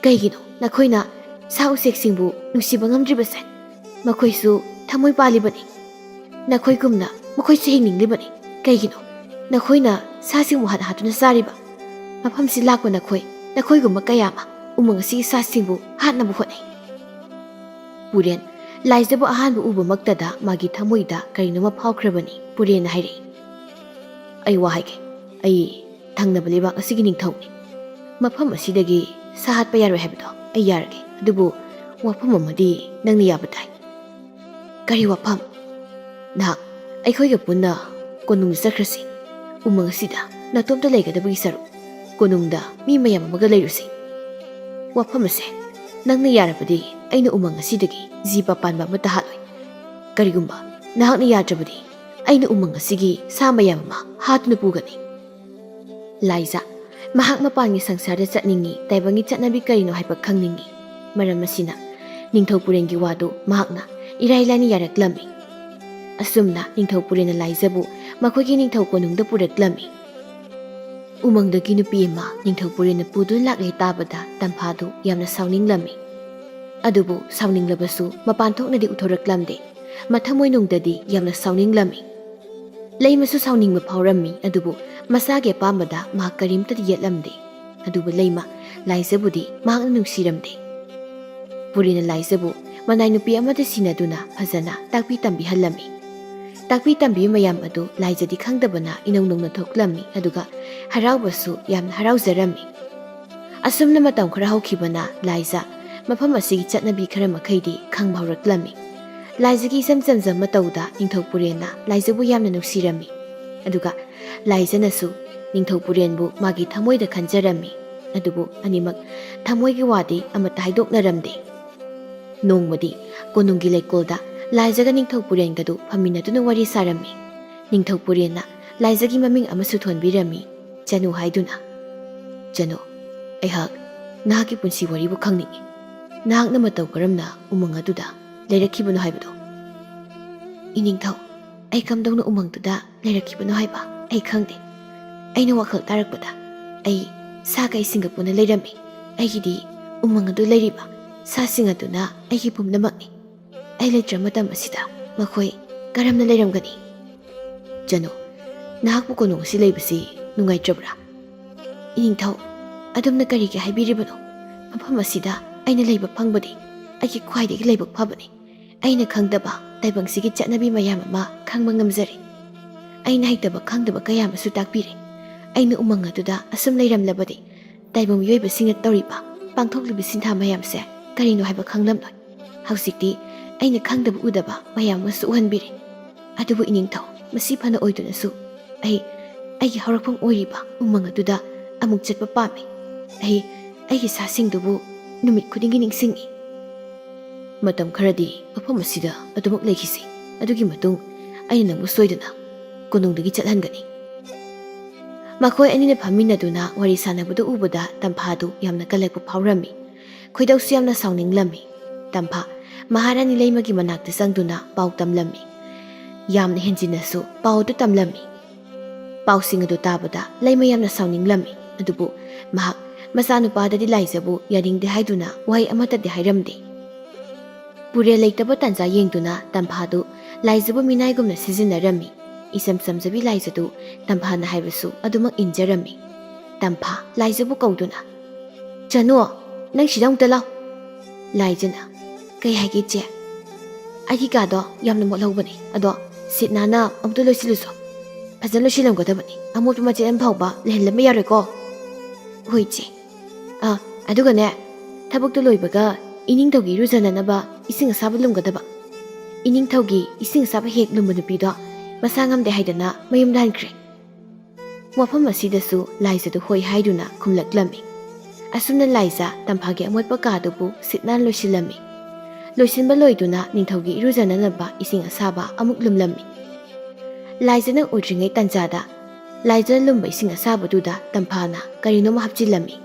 ꯀꯩꯒꯤꯅꯣ ꯅꯈꯣꯏꯅ ꯁꯥ ꯎꯆꯦꯛꯁꯤꯡꯕꯨ ꯅꯨꯡꯁꯤꯕ ꯉꯝꯗ꯭ꯔꯤꯕꯁꯦ? ꯃꯈꯣꯏꯁꯨ ꯊꯃꯣꯏ ꯄꯥꯜꯂꯤꯕꯅꯤ꯫ ꯅꯈꯣꯏꯒꯨꯝꯅ ꯃꯈꯣꯏꯁꯨ ꯍꯤꯡꯅꯤꯡꯂꯤꯕꯅꯤ꯫ ꯀꯩꯒꯤꯅꯣ ꯅꯈꯣꯏꯅ ꯁꯥꯁꯤꯡꯕꯨ ꯍꯥꯠ ꯍꯥꯠꯇꯨꯅ ꯆꯥꯔꯤꯕ? ꯃꯐꯝꯁꯤ ꯂꯥꯛꯄ ꯅꯈꯣꯏ, ꯅꯈꯣꯏꯒꯨꯝꯕ ꯀꯌꯥ ꯑꯃ ꯎꯃꯪ ꯑꯁꯤꯒꯤ ꯁꯥꯁꯤꯡꯕꯨ ꯍꯥꯠꯅꯕ ꯍꯣꯠꯅꯩ꯫" ꯄꯨꯔꯦꯟ ꯂꯥꯏꯖꯕꯨ ꯑꯍꯥꯟꯕ ꯎꯕꯃꯛꯇꯗ ꯃꯥꯒꯤ ꯊꯃꯣꯏꯗ ꯀꯔꯤꯅꯣꯃ ꯐꯥꯎꯈ꯭ꯔꯕꯅꯤ꯫ ꯄꯨꯔꯦꯟꯅ ꯍꯥꯏꯔꯛꯏ, "ꯑꯩ ꯋꯥ ꯍꯥꯏꯒꯦ꯫ ꯑꯩ ꯊꯪꯅꯕ ꯂꯩꯕꯥꯛ ꯑꯁꯤꯒꯤ ꯅꯤꯡꯊꯧꯅꯤ꯫ ꯃꯐꯝ ꯑꯁꯤꯗꯒꯤ ꯁꯥ ꯍꯥꯠꯄ ꯌꯥꯔꯣꯏ ꯍꯥꯏꯕꯗꯣ ꯑꯩ ꯌꯥꯔꯒꯦ꯫ ꯑꯗꯨꯕꯨ ꯋꯥꯐꯝ ꯑꯃꯗꯤ ꯅꯪꯅ ꯌꯥꯕ ꯇꯥꯏ꯫" "ꯀꯔꯤ ꯋꯥꯐꯝ?" "ꯅꯍꯥꯛ ꯑꯩꯈꯣꯏꯒ ꯄꯨꯟꯅ ꯀꯣꯅꯨꯡꯗ ꯆꯠꯈ꯭ꯔꯁꯤ꯫ ꯎꯃꯪ ꯑꯁꯤꯗ ꯅꯇꯣꯝꯇ ꯂꯩꯒꯗꯕꯒꯤ ꯁꯔꯨꯛ ꯀꯣꯅꯨꯡꯗ ꯃꯤ ꯃꯌꯥꯝ ꯑꯃꯒ ꯂꯩꯔꯨꯁꯤ꯫ ꯋꯥꯐꯝ ꯑꯁꯦ ꯅꯪꯅ ꯌꯥꯔꯕꯗꯤ ꯑꯩꯅ ꯎꯃꯪ ꯑꯁꯤꯗꯒꯤ ꯖꯤꯕ ꯄꯥꯟꯕ ꯑꯃꯠꯇ ꯍꯥꯠꯂꯣꯏ꯫ ꯀꯔꯤꯒꯨꯝꯕ ꯅꯍꯥꯛꯅ ꯌꯥꯗ꯭ꯔꯕꯗꯤ ꯑꯩꯅ ꯎꯃꯪ ꯑꯁꯤꯒꯤ ꯁꯥ ꯃꯌꯥꯝ ꯑꯃ ꯍꯥꯠꯇꯨꯅ ꯄꯨꯒꯅꯤ꯫" ꯂꯥꯏꯖꯥ ꯃꯍꯥꯛ ꯃꯄꯥꯟꯒꯤ ꯁꯪꯁꯥꯔꯗ ꯆꯠꯅꯤꯡꯏ, ꯇꯥꯏꯕꯪꯒꯤ ꯆꯠꯅꯕꯤ ꯀꯔꯤꯅꯣ ꯍꯥꯏꯕ ꯈꯪꯅꯤꯡꯏ꯫ ꯃꯔꯝ ꯑꯁꯤꯅ ꯅꯤꯡꯊꯧ ꯄꯨꯔꯦꯟꯒꯤ ꯋꯥꯗꯨ ꯃꯍꯥꯛꯅ ꯏꯔꯥꯏ ꯂꯥꯏꯅ ꯌꯥꯔꯛꯂꯝꯃꯤ꯫ ꯑꯁꯨꯝꯅ ꯅꯤꯡꯊꯧ ꯄꯨꯔꯦꯟꯅ ꯂꯥꯏꯖꯕꯨ ꯃꯈꯣꯏꯒꯤ ꯅꯤꯡꯊꯧ ꯀꯣꯅꯨꯡꯗ ꯄꯨꯔꯛꯂꯝꯃꯤ꯫ ꯎꯃꯪꯗꯒꯤ ꯅꯨꯄꯤ ꯑꯃ ꯅꯤꯡꯊꯧ ꯄꯨꯔꯦꯟꯅ ꯄꯨꯗꯨꯅ ꯂꯥꯛꯂꯦ ꯇꯥꯕꯗ ꯇꯝꯐꯥꯗꯨ ꯌꯥꯝꯅ ꯁꯥꯎꯅꯤꯡꯂꯝꯃꯤ꯫ ꯑꯗꯨꯕꯨ ꯁꯥꯎꯅꯤꯡꯂꯕꯁꯨ ꯃꯄꯥꯟ ꯊꯣꯛꯅꯗꯤ ꯎꯠꯊꯣꯔꯛꯂꯝꯗꯦ꯫ ꯃꯊꯃꯣꯏꯅꯨꯡꯗꯗꯤ ꯌꯥꯝꯅ ꯁꯥꯎꯅꯤꯡꯂꯝꯃꯤ꯫ ꯂꯩꯃꯁꯨ ꯁꯥꯎꯅꯤꯡꯕ ꯐꯥꯎꯔꯝꯃꯤ, ꯑꯗꯨꯕꯨ ꯃꯁꯥꯒꯤ ꯑꯄꯥꯝꯕꯗ ꯃꯍꯥꯛ ꯀꯔꯤꯝꯇꯗꯤ ꯌꯦꯠꯂꯝꯗꯦ꯫ ꯑꯗꯨꯕꯨ ꯂꯩꯃ ꯂꯥꯏꯖꯕꯨꯗꯤ ꯃꯍꯥꯛꯅ ꯅꯨꯡꯁꯤꯔꯝꯗꯦ꯫ ꯄꯨꯔꯦꯟꯅ ꯂꯥꯏꯖꯕꯨ ꯃꯅꯥꯏ ꯅꯨꯄꯤ ꯑꯃꯗ ꯁꯤꯟꯅꯗꯨꯅ ꯐꯖꯅ ꯇꯥꯛꯄꯤ ꯇꯝꯕꯤꯍꯜꯂꯝꯃꯤ꯫ ꯇꯥꯛꯄꯤ ꯇꯝꯕꯤꯕ ꯃꯌꯥꯝ ꯑꯗꯨ ꯂꯥꯏꯖꯗꯤ ꯈꯪꯗꯕꯅ ꯏꯅꯧ ꯅꯧꯅ ꯊꯣꯛꯂꯝꯃꯤ, ꯑꯗꯨꯒ ꯍꯔꯥꯎꯕꯁꯨ ꯌꯥꯝꯅ ꯍꯔꯥꯎꯖꯔꯝꯃꯤ꯫ ꯑꯁꯨꯝꯅ ꯃꯇꯝ ꯈꯔ ꯍꯧꯈꯤꯕꯅ ꯂꯥꯏꯖ ꯃꯐꯝ ꯑꯁꯤꯒꯤ ꯆꯠꯅꯕꯤ ꯈꯔ ꯃꯈꯩꯗꯤ ꯈꯪꯕ ꯍꯧꯔꯛꯂꯝꯃꯤ꯫ ꯂꯥꯏꯖꯒꯤ ꯏꯆꯝ ꯆꯝꯖꯕ ꯃꯇꯧꯗ ꯅꯤꯡꯊꯧ ꯄꯨꯔꯦꯟꯅ ꯂꯥꯏꯖꯕꯨ ꯌꯥꯝꯅ ꯅꯨꯡꯁꯤꯔꯝꯃꯤ꯫ ꯑꯗꯨꯒ ꯂꯥꯏꯖꯅꯁꯨ ꯅꯤꯡꯊꯧ ꯄꯨꯔꯦꯟꯕꯨ ꯃꯥꯒꯤ ꯊꯃꯣꯏꯗ ꯈꯟꯖꯔꯝꯃꯤ꯫ ꯑꯗꯨꯕꯨ ꯑꯅꯤꯃꯛ ꯊꯃꯣꯏꯒꯤ ꯋꯥꯗꯤ ꯑꯃꯠꯇ ꯍꯥꯏꯗꯣꯛꯅꯔꯝꯗꯦ꯫ ꯅꯣꯡꯃꯗꯤ ꯀꯣꯅꯨꯡꯒꯤ ꯂꯩꯀꯣꯜꯗ ꯂꯥꯏꯖꯒ ꯅꯤꯡꯊꯧ ꯄꯨꯔꯦꯟꯒꯗꯨ ꯐꯝꯃꯤꯟꯅꯗꯨꯅ ꯋꯥꯔꯤ ꯁꯥꯔꯝꯃꯤ꯫ ꯅꯤꯡꯊꯧ ꯄꯨꯔꯦꯟꯅ ꯂꯥꯏꯖꯒꯤ ꯃꯃꯤꯡ ꯑꯃꯁꯨ ꯊꯣꯟꯕꯤꯔꯝꯃꯤ, ꯆꯅꯨ ꯍꯥꯏꯗꯨꯅ꯫ "ꯆꯅꯨ, ꯑꯩꯍꯥꯛ ꯅꯍꯥꯛꯀꯤ ꯄꯨꯟꯁꯤ ꯋꯥꯔꯤꯕꯨ ꯈꯪꯅꯤꯡꯏ꯫ ꯅꯍꯥꯛꯅ ꯃꯇꯧ ꯀꯔꯝꯅ ꯎꯃꯪ ꯑꯗꯨꯗ ꯂꯩꯔꯛꯈꯤꯕꯅꯣ ꯍꯥꯏꯕꯗꯨ?" "ꯏꯅꯤꯡꯊꯧ, ꯑꯩ ꯀꯝꯗꯧꯅ ꯎꯃꯪꯗꯨꯗ ꯂꯩꯔꯛꯈꯤꯕꯅꯣ ꯍꯥꯏꯕ ꯑꯩ ꯈꯪꯗꯦ꯫ ꯑꯩꯅ ꯋꯥꯈꯜ ꯇꯥꯔꯛꯄꯗ ꯑꯩ ꯁꯥ ꯀꯩꯁꯤꯡꯒ ꯄꯨꯟꯅ ꯂꯩꯔꯝꯃꯤ꯫ ꯑꯩꯒꯤꯗꯤ ꯎꯃꯪ ꯑꯗꯨ ꯂꯩꯔꯤꯕ ꯁꯥꯁꯤꯡ ꯑꯗꯨꯅ ꯑꯩꯒꯤ ꯄꯨꯝꯅꯃꯛꯅꯤ꯫ ꯑꯩ ꯂꯩꯇ꯭ꯔ ꯃꯇꯝ ꯑꯁꯤꯗ ꯃꯈꯣꯏ ꯀꯔꯝꯅ ꯂꯩꯔꯝꯒꯅꯤ?" "ꯆꯅꯨ, ꯅꯍꯥꯛꯄꯨ ꯀꯣꯅꯨꯡ ꯑꯁꯤ ꯂꯩꯕꯁꯤ ꯅꯨꯡꯉꯥꯏꯇ꯭ꯔꯕ꯭ꯔꯥ?" "ꯏꯅꯤꯡꯊꯧ, ꯑꯗꯣꯝꯅ ꯀꯔꯤꯒꯤ ꯍꯥꯏꯕꯤꯔꯤꯕꯅꯣ? ꯃꯐꯝ ꯑꯁꯤꯗ ꯑꯩꯅ ꯂꯩꯕ ꯐꯪꯕꯗꯤ ꯑꯩꯒꯤ ꯈ꯭ꯋꯥꯏꯗꯒꯤ ꯂꯥꯏꯕꯛ ꯐꯕꯅꯤ꯫ ꯑꯩꯅ ꯈꯪꯗꯕ ꯇꯥꯏꯕꯪꯁꯤꯒꯤ ꯆꯠꯅꯕꯤ ꯃꯌꯥꯝ ꯑꯃ ꯈꯪꯕ ꯉꯝꯖꯔꯦ꯫ ꯑꯩꯅ ꯍꯩꯇꯕ ꯈꯪꯗꯕ ꯀꯌꯥ ꯑꯃꯁꯨ ꯇꯥꯛꯄꯤꯔꯦ꯫ ꯑꯩꯅ ꯎꯃꯪ ꯑꯗꯨꯗ ꯑꯁꯨꯝ ꯂꯩꯔꯝꯂꯕꯗꯤ ꯇꯥꯏꯕꯪ ꯃꯤꯑꯣꯏꯕꯁꯤꯡꯅ ꯇꯧꯔꯤꯕ, ꯄꯥꯡꯊꯣꯛꯂꯤꯕ ꯁꯤꯟꯊꯥ ꯃꯌꯥꯝꯁꯦ ꯀꯔꯤꯅꯣ ꯍꯥꯏꯕ ꯈꯪꯂꯝꯂꯣꯏ꯫ ꯍꯧꯖꯤꯛꯇꯤ ꯑꯩꯅ ꯈꯪꯗꯕ ꯎꯗꯕ ꯃꯌꯥꯝ ꯑꯃꯁꯨ ꯎꯍꯟꯕꯤꯔꯦ꯫ ꯑꯗꯨꯕꯨ ꯏꯅꯤꯡꯊꯧ, ꯃꯁꯤ ꯐꯅ ꯑꯣꯏꯗꯨꯅꯁꯨ ꯑꯩ ꯑꯩꯒꯤ ꯍꯧꯔꯛꯐꯝ ꯑꯣꯏꯔꯤꯕ ꯎꯃꯪ ꯑꯗꯨꯗ ꯑꯃꯨꯛ ꯆꯠꯄ ꯄꯥꯝꯃꯤ꯫ ꯑꯩ ꯑꯩꯒꯤ ꯁꯥꯁꯤꯡꯗꯨꯕꯨ ꯅꯨꯃꯤꯠ ꯈꯨꯗꯤꯡꯒꯤ ꯅꯤꯡꯁꯤꯡꯏ꯫ ꯃꯇꯝ ꯈꯔꯗꯤ ꯃꯐꯝ ꯑꯁꯤꯗ ꯑꯗꯨꯃꯛ ꯂꯩꯈꯤꯁꯤ꯫ ꯑꯗꯨꯒꯤ ꯃꯇꯨꯡ ꯑꯩꯅ ꯅꯪꯕꯨ ꯁꯣꯏꯗꯅ ꯀꯣꯅꯨꯡꯗꯒꯤ ꯆꯠꯍꯟꯒꯅꯤ꯫" ꯃꯈꯣꯏ ꯑꯅꯤꯅ ꯐꯝꯃꯤꯟꯅꯗꯨꯅ ꯋꯥꯔꯤ ꯁꯥꯟꯅꯕꯗꯨ ꯎꯕꯗ ꯇꯝꯐꯥꯗꯨ ꯌꯥꯝꯅ ꯀꯜꯂꯛꯄ ꯐꯥꯎꯔꯝꯃꯤ꯫ ꯈꯣꯏꯗꯧꯁꯨ ꯌꯥꯝꯅ ꯁꯥꯎꯅꯤꯡꯂꯝꯃꯤ꯫ ꯇꯝꯐꯥ ꯃꯍꯥꯔꯥꯅꯤ ꯂꯩꯃꯒꯤ ꯃꯅꯥꯛꯇ ꯆꯪꯗꯨꯅ ꯄꯥꯎ ꯇꯝꯂꯝꯃꯤ꯫ ꯌꯥꯝꯅ ꯍꯦꯟꯖꯤꯟꯅꯁꯨ ꯄꯥꯎ ꯑꯗꯨ ꯇꯝꯂꯝꯃꯤ꯫ ꯄꯥꯎꯁꯤꯡ ꯑꯗꯨ ꯇꯥꯕꯗ ꯂꯩꯃ ꯌꯥꯝꯅ ꯁꯥꯎꯅꯤꯡꯂꯝꯃꯤ꯫ ꯑꯗꯨꯕꯨ ꯃꯍꯥꯛ ꯃꯆꯥꯅꯨꯄꯥꯗꯗꯤ ꯂꯥꯏꯖꯕꯨ ꯌꯥꯅꯤꯡꯗꯦ ꯍꯥꯏꯗꯨꯅ ꯋꯥꯍꯩ ꯑꯃꯠꯇꯗꯤ ꯍꯥꯏꯔꯝꯗꯦ꯫ ꯄꯨꯔꯦꯜ ꯂꯩꯇꯕ ꯇꯥꯟꯖꯥ ꯌꯦꯡꯗꯨꯅ ꯇꯝꯐꯥꯗꯨ ꯂꯥꯏꯖꯕꯨ ꯃꯤꯅꯥꯏꯒꯨꯝꯅ ꯁꯤꯖꯤꯟꯅꯔꯝꯃꯤ꯫ ꯏꯆꯝ ꯆꯝꯖꯕꯤ ꯂꯥꯏꯖꯗꯨ ꯇꯝꯐꯥꯅ ꯍꯥꯏꯕꯁꯨ ꯑꯗꯨꯃꯛ ꯏꯟꯖꯔꯝꯃꯤ꯫ ꯇꯝꯐꯥ ꯂꯥꯏꯖꯕꯨ ꯀꯧꯗꯨꯅ, "ꯆꯅꯨ, ꯅꯪ ꯁꯤꯗ ꯑꯃꯨꯛꯇ ꯂꯥꯎ꯫" ꯂꯥꯏꯖꯅ, "ꯀꯩ ꯍꯥꯏꯒꯦ ꯏꯆꯦ?" "ꯑꯩꯒꯤ ꯀꯥꯗꯣ ꯌꯥꯝꯅ ꯃꯣꯠꯍꯧꯕꯅꯦ, ꯑꯗꯣ ꯁꯤꯠ ꯅꯥꯟꯅ ꯑꯃꯨꯛꯇ ꯂꯣꯏꯁꯤꯜꯂꯨꯁꯣ꯫ ꯐꯖꯅ ꯂꯣꯏꯁꯤꯜꯂꯝꯒꯗꯕꯅꯤ, ꯑꯃꯣꯠꯄ ꯃꯆꯦꯠ ꯑꯃ ꯐꯥꯎꯕ ꯂꯩꯍꯜꯂꯝꯕ ꯌꯥꯔꯣꯏꯀꯣ꯫" "ꯍꯣꯏ ꯏꯆꯦ꯫ ꯑꯥ, ꯑꯗꯨꯒꯅꯦ, ꯊꯕꯛꯇꯨ ꯂꯣꯏꯕꯒ ꯏꯅꯤꯡꯊꯧꯒꯤ ꯏꯔꯨꯖꯅꯅꯕ ꯏꯁꯤꯡ ꯑꯁꯥꯕ ꯂꯨꯝꯒꯗꯕ꯫ ꯏꯅꯤꯡꯊꯧꯒꯤ ꯏꯁꯤꯡ ꯑꯁꯥꯕ ꯍꯦꯛ ꯂꯨꯝꯕ ꯅꯨꯄꯤꯗꯣ ꯃꯁꯥ ꯉꯝꯗꯦ ꯍꯥꯏꯗꯅ ꯃꯌꯨꯝꯗ ꯍꯟꯈ꯭ꯔꯦ꯫" ꯋꯥꯐꯝ ꯑꯁꯤꯗꯁꯨ ꯂꯥꯏꯖꯗꯨ ꯍꯣꯏ ꯍꯥꯏꯗꯨꯅ ꯈꯨꯝꯂꯛꯂꯝꯃꯤ꯫ ꯑꯁꯨꯝꯅ ꯂꯥꯏꯖ ꯇꯝꯐꯥꯒꯤ ꯑꯃꯣꯠꯄ ꯀꯥꯗꯨꯕꯨ ꯁꯤꯠ ꯅꯥꯟ ꯂꯣꯏꯁꯤꯜꯂꯝꯃꯤ꯫ ꯂꯣꯏꯁꯤꯟꯕ ꯂꯣꯏꯗꯨꯅ ꯅꯤꯡꯊꯧꯒꯤ ꯏꯔꯨꯖꯅꯅꯕ ꯏꯁꯤꯡ ꯑꯁꯥꯕ ꯑꯃꯨꯛ ꯂꯨꯝꯂꯝꯃꯤ꯫ ꯂꯥꯏꯖꯅ ꯎꯗ꯭ꯔꯤꯉꯩ ꯇꯥꯟꯖꯥꯗ ꯂꯥꯏꯖꯅ ꯂꯨꯝꯕ ꯏꯁꯤꯡ ꯑꯁꯥꯕꯗꯨꯗ ꯇꯝꯐꯥꯅ ꯀꯔꯤꯅꯣꯝ ꯍꯥꯞꯆꯤꯜꯂꯝꯃꯤ꯫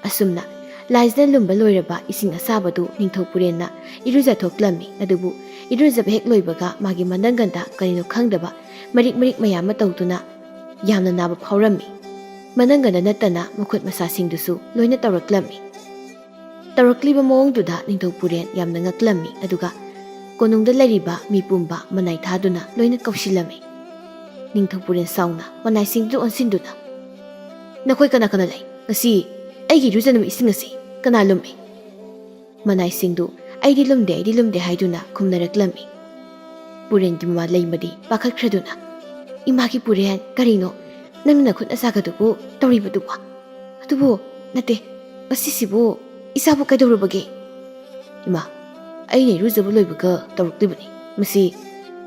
ꯑꯁꯨꯝꯅ ꯂꯥꯏꯖꯅ ꯂꯨꯝꯕ ꯂꯣꯏꯔꯕ ꯏꯁꯤꯡ ꯑꯁꯥꯕꯗꯨ ꯅꯤꯡꯊꯧ ꯄꯨꯔꯦꯟꯅ ꯏꯔꯨꯖꯊꯣꯛꯂꯝꯃꯤ꯫ ꯑꯗꯨꯕꯨ ꯏꯔꯨꯖꯕ ꯍꯦꯛ ꯂꯣꯏꯕꯒ ꯃꯥꯒꯤ ꯃꯅꯪꯒꯟꯗ ꯀꯔꯤꯅꯣ ꯈꯪꯗꯕ ꯃꯔꯤꯛ ꯃꯔꯤꯛ ꯃꯌꯥꯝ ꯑꯃ ꯇꯧꯗꯨꯅ ꯌꯥꯝꯅ ꯅꯥꯕ ꯐꯥꯎꯔꯝꯃꯤ꯫ ꯃꯅꯪꯒꯟꯗ ꯅꯠꯇꯅ ꯃꯈꯨꯠ ꯃꯁꯥꯁꯤꯡꯗꯨꯁꯨ ꯂꯣꯏꯅ ꯇꯧꯔꯛꯂꯝꯃꯤ꯫ ꯇꯧꯔꯛꯂꯤꯕ ꯃꯑꯣꯡꯗꯨꯗ ꯅꯤꯡꯊꯧ ꯄꯨꯔꯦꯟ ꯌꯥꯝꯅ ꯉꯛꯂꯝꯃꯤ꯫ ꯑꯗꯨꯒ ꯀꯣꯅꯨꯡꯗ ꯂꯩꯔꯤꯕ ꯃꯤ ꯄꯨꯝꯕ ꯃꯅꯥꯏ ꯊꯥꯗꯨꯅ ꯂꯣꯏꯅ ꯀꯧꯁꯤꯜꯂꯝꯃꯤ꯫ ꯅꯤꯡꯊꯧ ꯄꯨꯔꯦꯟ ꯁꯥꯎꯅ ꯃꯅꯥꯏꯁꯤꯡꯗꯨ ꯑꯣꯟꯁꯤꯟꯗꯨꯅ, "ꯅꯈꯣꯏ ꯀꯅꯥ ꯀꯅꯥ ꯂꯩ? ꯉꯁꯤ ꯑꯩꯒꯤ ꯏꯔꯨꯖꯅꯕ ꯏꯁꯤꯡ ꯑꯁꯤ ꯀꯅꯥ ꯂꯨꯝꯃꯤ?" ꯃꯅꯥꯏꯁꯤꯡꯗꯨ "ꯑꯩꯗꯤ ꯂꯨꯝꯗꯦ, ꯑꯩꯗꯤ ꯂꯨꯝꯗꯦ" ꯍꯥꯏꯗꯨꯅ ꯈꯨꯝꯅꯔꯛꯂꯝꯃꯤ꯫ ꯄꯨꯔꯦꯟꯒꯤ ꯃꯃꯥ ꯂꯩꯃꯗꯤ ꯄꯥꯈꯠꯈ꯭ꯔꯗꯨꯅ, "ꯏꯃꯥꯒꯤ ꯄꯨꯔꯦꯟ, ꯀꯔꯤꯅꯣ ꯅꯪꯅ ꯅꯈꯨꯠ ꯅꯁꯥꯒꯗꯨꯕꯨ ꯇꯧꯔꯤꯕꯗꯨꯕꯨ? ꯑꯗꯨꯕꯨ ꯅꯠꯇꯦ, ꯃꯁꯤꯁꯤꯕꯨ ꯏꯆꯥꯕꯨ ꯀꯩꯗꯧꯔꯨꯕꯒꯦ? ꯏꯃꯥ, ꯑꯩꯅ ꯏꯔꯨꯖꯕ ꯂꯣꯏꯕꯒ ꯇꯧꯔꯛꯂꯤꯕꯅꯤ꯫ ꯃꯁꯤ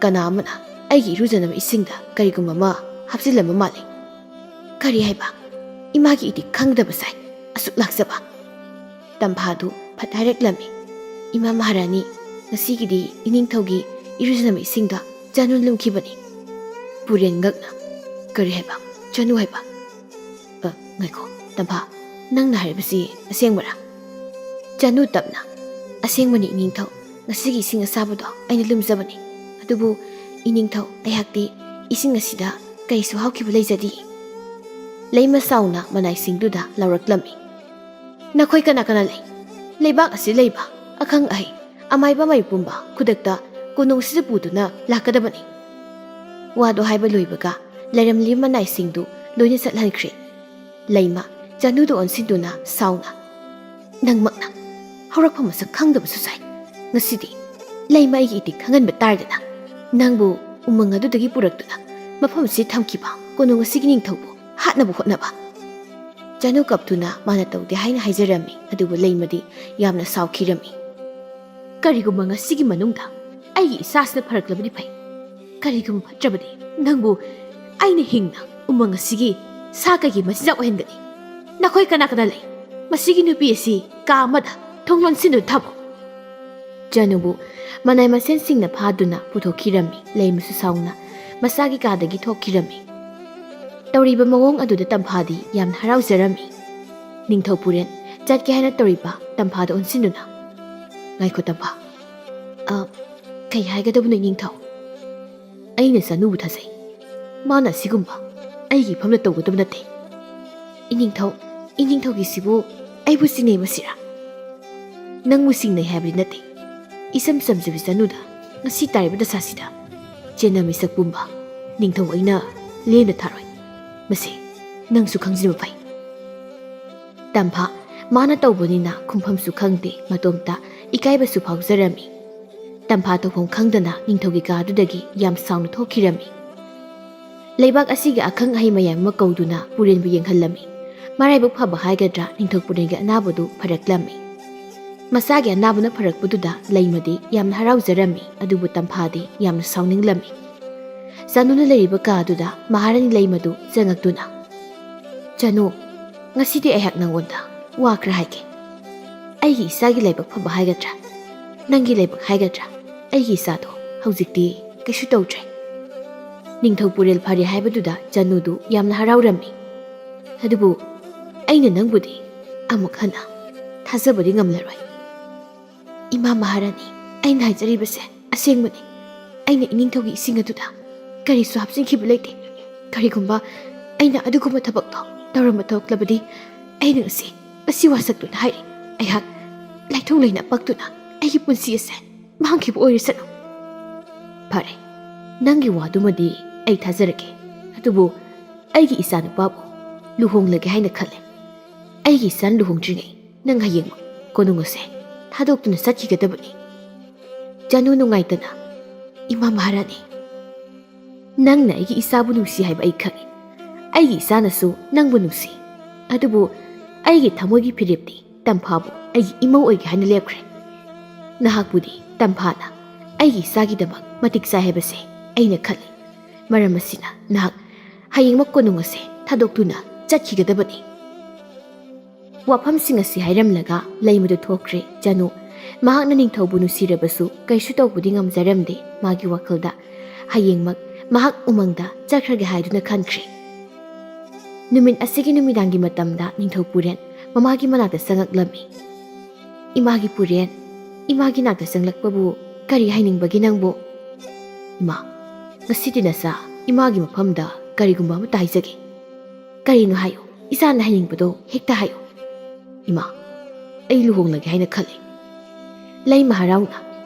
ꯀꯅꯥ ꯑꯃꯅ ꯑꯩꯒꯤ ꯏꯔꯨꯖꯅꯕ ꯏꯁꯤꯡꯗ ꯀꯔꯤꯒꯨꯝꯕ ꯑꯃ ꯍꯥꯞꯆꯤꯜꯂꯝꯕ ꯃꯥꯜꯂꯤ꯫ ꯀꯔꯤ ꯍꯥꯏꯕ? ꯏꯃꯥꯒꯤ ꯏꯗꯤ ꯈꯪꯗꯕ ꯁꯥꯏ꯫ ꯑꯁꯨꯛ ꯂꯥꯛꯆꯕ!" ꯇꯝꯐꯥꯗꯨ ꯐꯠ ꯍꯥꯏꯔꯛꯂꯝꯃꯤ, "ꯏꯃꯥ ꯃꯍꯥꯔꯥꯅꯤ, ꯉꯁꯤꯒꯤꯗꯤ ꯏꯅꯤꯡꯊꯧꯒꯤ ꯏꯔꯨꯖꯅꯕ ꯏꯁꯤꯡꯗ ꯆꯅꯨ ꯂꯨꯝꯈꯤꯕꯅꯤ꯫" ꯄꯨꯔꯦꯟ ꯉꯛꯅ, "ꯀꯔꯤ ꯍꯥꯏꯕ? ꯆꯅꯨ ꯍꯥꯏꯕ? ꯑ, ꯉꯥꯏꯈꯣ, ꯇꯝꯐꯥ, ꯅꯪꯅ ꯍꯥꯏꯔꯤꯕꯁꯤ ꯑꯁꯦꯡꯕꯔꯥ?" ꯆꯅꯨ ꯇꯞꯅ, "ꯑꯁꯦꯡꯕꯅꯤ ꯏꯅꯤꯡꯊꯧ, ꯉꯁꯤꯒꯤ ꯏꯁꯤꯡ ꯑꯁꯥꯕꯗꯣ ꯑꯩꯅ ꯂꯨꯝꯖꯕꯅꯤ꯫ ꯑꯗꯨꯕꯨ ꯏꯅꯤꯡꯊꯧ, ꯑꯩꯍꯥꯛꯇꯤ ꯏꯁꯤꯡ ꯑꯁꯤꯗ ꯀꯔꯤꯁꯨ ꯍꯥꯎꯈꯤꯕ ꯂꯩꯖꯗꯦ꯫" ꯂꯩꯃ ꯁꯥꯎꯅ ꯃꯅꯥꯏꯁꯤꯡꯗꯨꯗ ꯂꯥꯎꯔꯛꯂꯝꯃꯤ, "ꯅꯈꯣꯏ ꯀꯅꯥ ꯀꯅꯥ ꯂꯩ? ꯂꯩꯕꯥꯛ ꯑꯁꯤ ꯂꯩꯕ ꯑꯈꯪ ꯑꯍꯩ ꯑꯃꯥꯏꯕ ꯑꯃꯥꯏ ꯄꯨꯝꯕ ꯈꯨꯗꯛꯇ ꯀꯣꯅꯨꯡ ꯑꯁꯤꯗ ꯄꯨꯗꯨꯅ ꯂꯥꯛꯀꯗꯕꯅꯤ꯫" ꯋꯥꯗꯣ ꯍꯥꯏꯕ ꯂꯣꯏꯕꯒ ꯂꯩꯔꯝꯂꯤꯕ ꯃꯅꯥꯏꯁꯤꯡꯗꯨ ꯂꯣꯏꯅ ꯆꯠꯍꯟꯈ꯭ꯔꯦ꯫ ꯂꯩꯃ ꯆꯅꯨꯗꯨ ꯑꯣꯟꯁꯤꯟꯗꯨꯅ ꯁꯥꯎꯅ, "ꯅꯪꯃꯛꯅ ꯍꯧꯔꯛꯐꯝ ꯃꯁꯛ ꯈꯪꯗꯕꯁꯨ ꯁꯥꯏ꯫ ꯉꯁꯤꯗꯤ ꯂꯩꯃ ꯑꯩꯒꯤ ꯏꯇꯤꯛ ꯈꯪꯍꯟꯕ ꯇꯥꯔꯗꯅ, ꯅꯪꯕꯨ ꯎꯃꯪ ꯑꯗꯨꯗꯒꯤ ꯄꯨꯔꯛꯇꯨꯅ ꯃꯐꯝ ꯑꯁꯤꯗ ꯊꯝꯈꯤꯕ ꯀꯣꯅꯨꯡ ꯑꯁꯤꯒꯤ ꯅꯤꯡꯊꯧꯕꯨ ꯍꯥꯠꯅꯕ ꯍꯣꯠꯅꯕ꯫" ꯆꯅꯨ ꯀꯞꯇꯨꯅ ꯃꯥꯅ ꯇꯧꯗꯦ ꯍꯥꯏꯅ ꯍꯥꯏꯖꯔꯝꯃꯤ, ꯑꯗꯨꯕꯨ ꯂꯩꯃꯗꯤ ꯌꯥꯝꯅ ꯁꯥꯎꯈꯤꯔꯝꯃꯤ꯫ "ꯀꯔꯤꯒꯨꯝꯕ ꯉꯁꯤꯒꯤ ꯃꯅꯨꯡꯗ ꯑꯩꯒꯤ ꯏꯆꯥꯁꯤꯅ ꯐꯔꯛꯂꯕꯗꯤ ꯐꯩ꯫ ꯀꯔꯤꯒꯨꯝꯕ ꯐꯠꯇ꯭ꯔꯕꯗꯤ ꯅꯪꯕꯨ ꯑꯩꯅ ꯍꯤꯡꯅ ꯎꯃꯪ ꯑꯁꯤꯒꯤ ꯁꯥ ꯀꯩꯒꯤ ꯃꯆꯤꯟꯖꯥꯛ ꯑꯣꯏꯍꯟꯒꯅꯤ꯫ ꯅꯈꯣꯏ ꯀꯅꯥ ꯀꯅꯥ ꯂꯩ? ꯃꯁꯤꯒꯤ ꯅꯨꯄꯤ ꯑꯁꯤ ꯀꯥ ꯑꯃꯗ ꯊꯣꯡ ꯂꯣꯟꯁꯤꯟꯗꯨꯅ ꯊꯝꯃꯨ꯫" ꯖꯅꯨꯕꯨ ꯃꯅꯥꯏ ꯃꯁꯦꯟꯁꯤꯡꯅ ꯐꯥꯗꯨꯅ ꯄꯨꯊꯣꯛꯈꯤꯔꯝꯃꯤ꯫ ꯂꯩꯃꯁꯨ ꯁꯥꯎꯅ ꯃꯁꯥꯒꯤ ꯀꯥꯗꯒꯤ ꯊꯣꯛꯈꯤꯔꯝꯃꯤ꯫ ꯇꯧꯔꯤꯕ ꯃꯑꯣꯡ ꯑꯗꯨꯗ ꯇꯝꯐꯥꯗꯤ ꯌꯥꯝꯅ ꯍꯔꯥꯎꯖꯔꯝꯃꯤ꯫ ꯅꯤꯡꯊꯧ ꯄꯨꯔꯦꯟ ꯆꯠꯀꯦ ꯍꯥꯏꯅ ꯇꯧꯔꯤꯕ ꯇꯝꯐꯥꯗ ꯑꯣꯟꯁꯤꯟꯗꯨꯅ, "ꯉꯥꯏꯈꯣ ꯇꯝꯐꯥ, ꯑ, ꯀꯩ ꯍꯥꯏꯒꯗꯕꯅꯣ ꯏꯅꯤꯡꯊꯧ? ꯑꯩꯅ ꯖꯅꯨꯕꯨ ꯊꯥꯖꯩ꯫ ꯃꯥꯅ ꯑꯁꯤꯒꯨꯝꯕ ꯑꯩꯒꯤ ꯏꯐꯝꯗ ꯇꯧꯒꯗꯕ ꯅꯠꯇꯦ꯫ ꯏꯅꯤꯡꯊꯧ, ꯏꯅꯤꯡꯊꯧꯒꯤꯁꯤꯕꯨ ꯑꯩꯕꯨ ꯆꯤꯡꯅꯩ ꯃꯁꯤꯔꯥ? ꯅꯪꯕꯨ ꯆꯤꯡꯅꯩ ꯍꯥꯏꯕꯗꯤ ꯅꯠꯇꯦ꯫ ꯏꯆꯝ ꯆꯝꯖꯕꯤ ꯖꯅꯨꯗ ꯉꯁꯤ ꯇꯥꯔꯤꯕ ꯗꯁꯥꯁꯤꯗ ꯆꯦꯟꯅ ꯃꯤꯁꯛ ꯄꯨꯝꯕ ꯅꯤꯡꯊꯧ ꯑꯩꯅ ꯂꯦꯝꯅ ꯊꯥꯔꯣꯏ꯫ ꯃꯁꯤ ꯅꯪꯁꯨ ꯈꯪꯖꯤꯟꯕ ꯐꯩ꯫" ꯇꯝꯐꯥ ꯃꯥꯅ ꯇꯧꯕꯅꯤꯅ ꯈꯨꯝꯐꯝꯁꯨ ꯈꯪꯗꯦ, ꯃꯇꯣꯝꯇ ꯏꯀꯥꯏꯕꯁꯨ ꯐꯥꯎꯖꯔꯝꯃꯤ꯫ ꯇꯝꯐꯥ ꯇꯧꯐꯝ ꯈꯪꯗꯅ ꯅꯤꯡꯊꯧꯒꯤ ꯀꯥꯗꯨꯗꯒꯤ ꯌꯥꯝ ꯁꯥꯎꯅ ꯊꯣꯛꯈꯤꯔꯝꯃꯤ꯫ ꯂꯩꯕꯥꯛ ꯑꯁꯤꯒꯤ ꯑꯈꯪ ꯑꯍꯩ ꯃꯌꯥꯝ ꯑꯃ ꯀꯧꯗꯨꯅ ꯄꯨꯔꯦꯟꯕꯨ ꯌꯦꯡꯍꯜꯂꯝꯃꯤ꯫ ꯃꯔꯥꯏꯕꯛ ꯐꯕ ꯍꯥꯏꯒꯗ꯭ꯔꯥ, ꯅꯤꯡꯊꯧ ꯄꯨꯔꯦꯟꯒꯤ ꯑꯅꯥꯕꯗꯨ ꯐꯔꯛꯂꯝꯃꯤ꯫ ꯃꯁꯥꯒꯤ ꯑꯅꯥꯕꯅ ꯐꯔꯛꯄꯗꯨꯗ ꯂꯩꯃꯗꯤ ꯌꯥꯝꯅ ꯍꯔꯥꯎꯖꯔꯝꯃꯤ, ꯑꯗꯨꯕꯨ ꯇꯝꯐꯥꯗꯤ ꯌꯥꯝꯅ ꯁꯥꯎꯅꯤꯡꯂꯝꯃꯤ꯫ ꯖꯥꯅꯨꯅ ꯂꯩꯔꯤꯕ ꯀꯥ ꯑꯗꯨꯗ ꯃꯍꯥꯔꯥꯅꯤ ꯂꯩꯃꯗꯨ ꯆꯪꯉꯛꯇꯨꯅ, "ꯖꯥꯅꯨ, ꯉꯁꯤꯗꯤ ꯑꯩꯍꯥꯛ ꯅꯪꯉꯣꯟꯗ ꯋꯥ ꯈꯔ ꯍꯥꯏꯒꯦ꯫ ꯑꯩꯒꯤ ꯏꯆꯥꯒꯤ ꯂꯥꯏꯕꯛ ꯐꯕ ꯍꯥꯏꯒꯗ꯭ꯔꯥ, ꯅꯪꯒꯤ ꯂꯥꯏꯕꯛ ꯍꯥꯏꯒꯗ꯭ꯔꯥ, ꯑꯩꯒꯤ ꯏꯆꯥꯗꯣ ꯍꯧꯖꯤꯛꯇꯤ ꯀꯩꯁꯨ ꯇꯧꯗ꯭ꯔꯦ꯫" ꯅꯤꯡꯊꯧ ꯄꯨꯔꯦꯜ ꯐꯔꯦ ꯍꯥꯏꯕꯗꯨꯗ ꯖꯥꯅꯨꯗꯨ ꯌꯥꯝꯅ ꯍꯔꯥꯎꯔꯝꯃꯤ꯫ "ꯑꯗꯨꯕꯨ ꯑꯩꯅ ꯅꯪꯕꯨꯗꯤ ꯑꯃꯨꯛ ꯍꯟꯅ ꯊꯥꯖꯕꯗꯤ ꯉꯝꯂꯔꯣꯏ꯫" "ꯏꯃꯥ ꯃꯍꯥꯔꯥꯅꯤ, ꯑꯩꯅ ꯍꯥꯏꯖꯔꯤꯕꯁꯦ ꯑꯁꯦꯡꯕꯅꯤ꯫ ꯑꯩꯅ ꯏꯅꯤꯡꯊꯧꯒꯤ ꯏꯁꯤꯡ ꯑꯗꯨꯗ ꯀꯔꯤꯁꯨ ꯍꯥꯞꯆꯤꯟꯈꯤꯕ ꯂꯩꯇꯦ꯫ ꯀꯔꯤꯒꯨꯝꯕ ꯑꯩꯅ ꯑꯗꯨꯒꯨꯝꯕ ꯊꯕꯛꯇꯣ ꯇꯧꯔꯝꯕ ꯊꯣꯛꯂꯕꯗꯤ, ꯑꯩꯅ ꯉꯁꯤ ꯃꯁꯤ ꯋꯥꯁꯛꯇꯨꯅ ꯍꯥꯏꯔꯤ, ꯑꯩꯍꯥꯛ ꯂꯥꯏꯊꯣꯡ ꯂꯩꯅ ꯄꯛꯇꯨꯅ ꯑꯩꯒꯤ ꯄꯨꯟꯁꯤ ꯑꯁꯦ ꯃꯥꯡꯈꯤꯕ ꯑꯣꯏꯔꯁꯅꯨ꯫" "ꯐꯔꯦ, ꯅꯪꯒꯤ ꯋꯥꯗꯨꯃꯗꯤ ꯑꯩ ꯊꯥꯖꯔꯒꯦ꯫ ꯑꯗꯨꯕꯨ ꯑꯩꯒꯤ ꯏꯆꯥꯅꯨꯄꯥꯕꯨ ꯂꯨꯍꯣꯡꯂꯒꯦ ꯍꯥꯏꯅ ꯈꯜꯂꯦ꯫ ꯑꯩꯒꯤ ꯏꯆꯥꯅ ꯂꯨꯍꯣꯡꯗ꯭ꯔꯤꯉꯩ ꯅꯪ ꯍꯌꯦꯡꯃꯛ ꯀꯣꯅꯨꯡ ꯑꯁꯦ ꯊꯥꯗꯣꯛꯇꯨꯅ ꯆꯠꯈꯤꯒꯗꯕꯅꯤ꯫" ꯖꯥꯅꯨ ꯅꯨꯡꯉꯥꯏꯇꯅ, "ꯏꯃꯥ ꯃꯍꯥꯔꯥꯅꯤ, ꯅꯪꯅ ꯑꯩꯒꯤ ꯏꯆꯥꯕꯨ ꯅꯨꯡꯁꯤ ꯍꯥꯏꯕ ꯑꯩ ꯈꯪꯏ꯫ ꯑꯩꯒꯤ ꯏꯆꯥꯅꯁꯨ ꯅꯪꯕꯨ ꯅꯨꯡꯁꯤ꯫ ꯑꯗꯨꯕꯨ ꯑꯩꯒꯤ ꯊꯃꯣꯏꯒꯤ ꯐꯤꯔꯦꯞꯇꯤ ꯇꯝꯐꯥꯕꯨ ꯑꯩꯒꯤ ꯏꯃꯧ ꯑꯣꯏꯒꯦ ꯍꯥꯏꯅ ꯂꯦꯞꯈ꯭ꯔꯦ꯫ ꯅꯍꯥꯛꯄꯨꯗꯤ ꯇꯝꯐꯥꯅ ꯑꯩꯒꯤ ꯏꯆꯥꯒꯤꯗꯃꯛ ꯃꯇꯤꯛ ꯆꯥꯏ ꯍꯥꯏꯕꯁꯦ ꯑꯩꯅ ꯈꯜꯂꯤ꯫ ꯃꯔꯝ ꯑꯁꯤꯅ ꯅꯍꯥꯛ ꯍꯌꯦꯡꯃꯛ ꯀꯣꯅꯨꯡ ꯑꯁꯦ ꯊꯥꯗꯣꯛꯇꯨꯅ ꯆꯠꯈꯤꯒꯗꯕꯅꯤ꯫" ꯋꯥꯐꯝꯁꯤꯡ ꯑꯁꯤ ꯍꯥꯏꯔꯝꯂꯒ ꯂꯩꯃꯗꯨ ꯊꯣꯛꯈ꯭ꯔꯦ꯫ ꯆꯅꯨ, ꯃꯍꯥꯛꯅ ꯅꯤꯡꯊꯧꯕꯨ ꯅꯨꯡꯁꯤꯔꯕꯁꯨ ꯀꯩꯁꯨ ꯇꯧꯕꯗꯤ ꯉꯝꯖꯔꯝꯗꯦ꯫ ꯃꯥꯒꯤ ꯋꯥꯈꯜꯗ ꯍꯌꯦꯡꯃꯛ ꯃꯍꯥꯛ ꯎꯃꯪꯗ ꯆꯠꯈ꯭ꯔꯒꯦ ꯍꯥꯏꯗꯨꯅ ꯈꯟꯈ꯭ꯔꯦ꯫ ꯅꯨꯃꯤꯠ ꯑꯁꯤꯒꯤ ꯅꯨꯃꯤꯗꯥꯡꯒꯤ ꯃꯇꯝꯗ ꯅꯤꯡꯊꯧ ꯄꯨꯔꯦꯟ ꯃꯃꯥꯒꯤ ꯃꯅꯥꯛꯇ ꯆꯪꯉꯛꯂꯝꯃꯤ꯫ "ꯏꯃꯥꯒꯤ ꯄꯨꯔꯦꯟ, ꯏꯃꯥꯒꯤ ꯅꯥꯛꯇ ꯆꯪꯂꯛꯄꯕꯨ ꯀꯔꯤ ꯍꯥꯏꯅꯤꯡꯕꯒꯦ ꯅꯪꯕꯨ?" "ꯏꯃꯥ, ꯉꯁꯤꯗꯤ ꯅꯆꯥ ꯏꯃꯥꯒꯤ ꯃꯐꯝꯗ ꯀꯔꯤꯒꯨꯝꯕ ꯑꯃꯠꯇ ꯍꯥꯏꯖꯒꯦ꯫" "ꯀꯔꯤꯅꯣ ꯍꯥꯏꯌꯨ, ꯏꯆꯥꯅ ꯍꯥꯏꯅꯤꯡꯕꯗꯣ ꯍꯦꯛꯇ ꯍꯥꯏꯌꯨ꯫" "ꯏꯃꯥ, ꯑꯩ ꯂꯨꯍꯣꯡꯂꯒꯦ ꯍꯥꯏꯅ ꯈꯜꯂꯤ꯫" ꯂꯩꯃ ꯍꯔꯥꯎꯅ,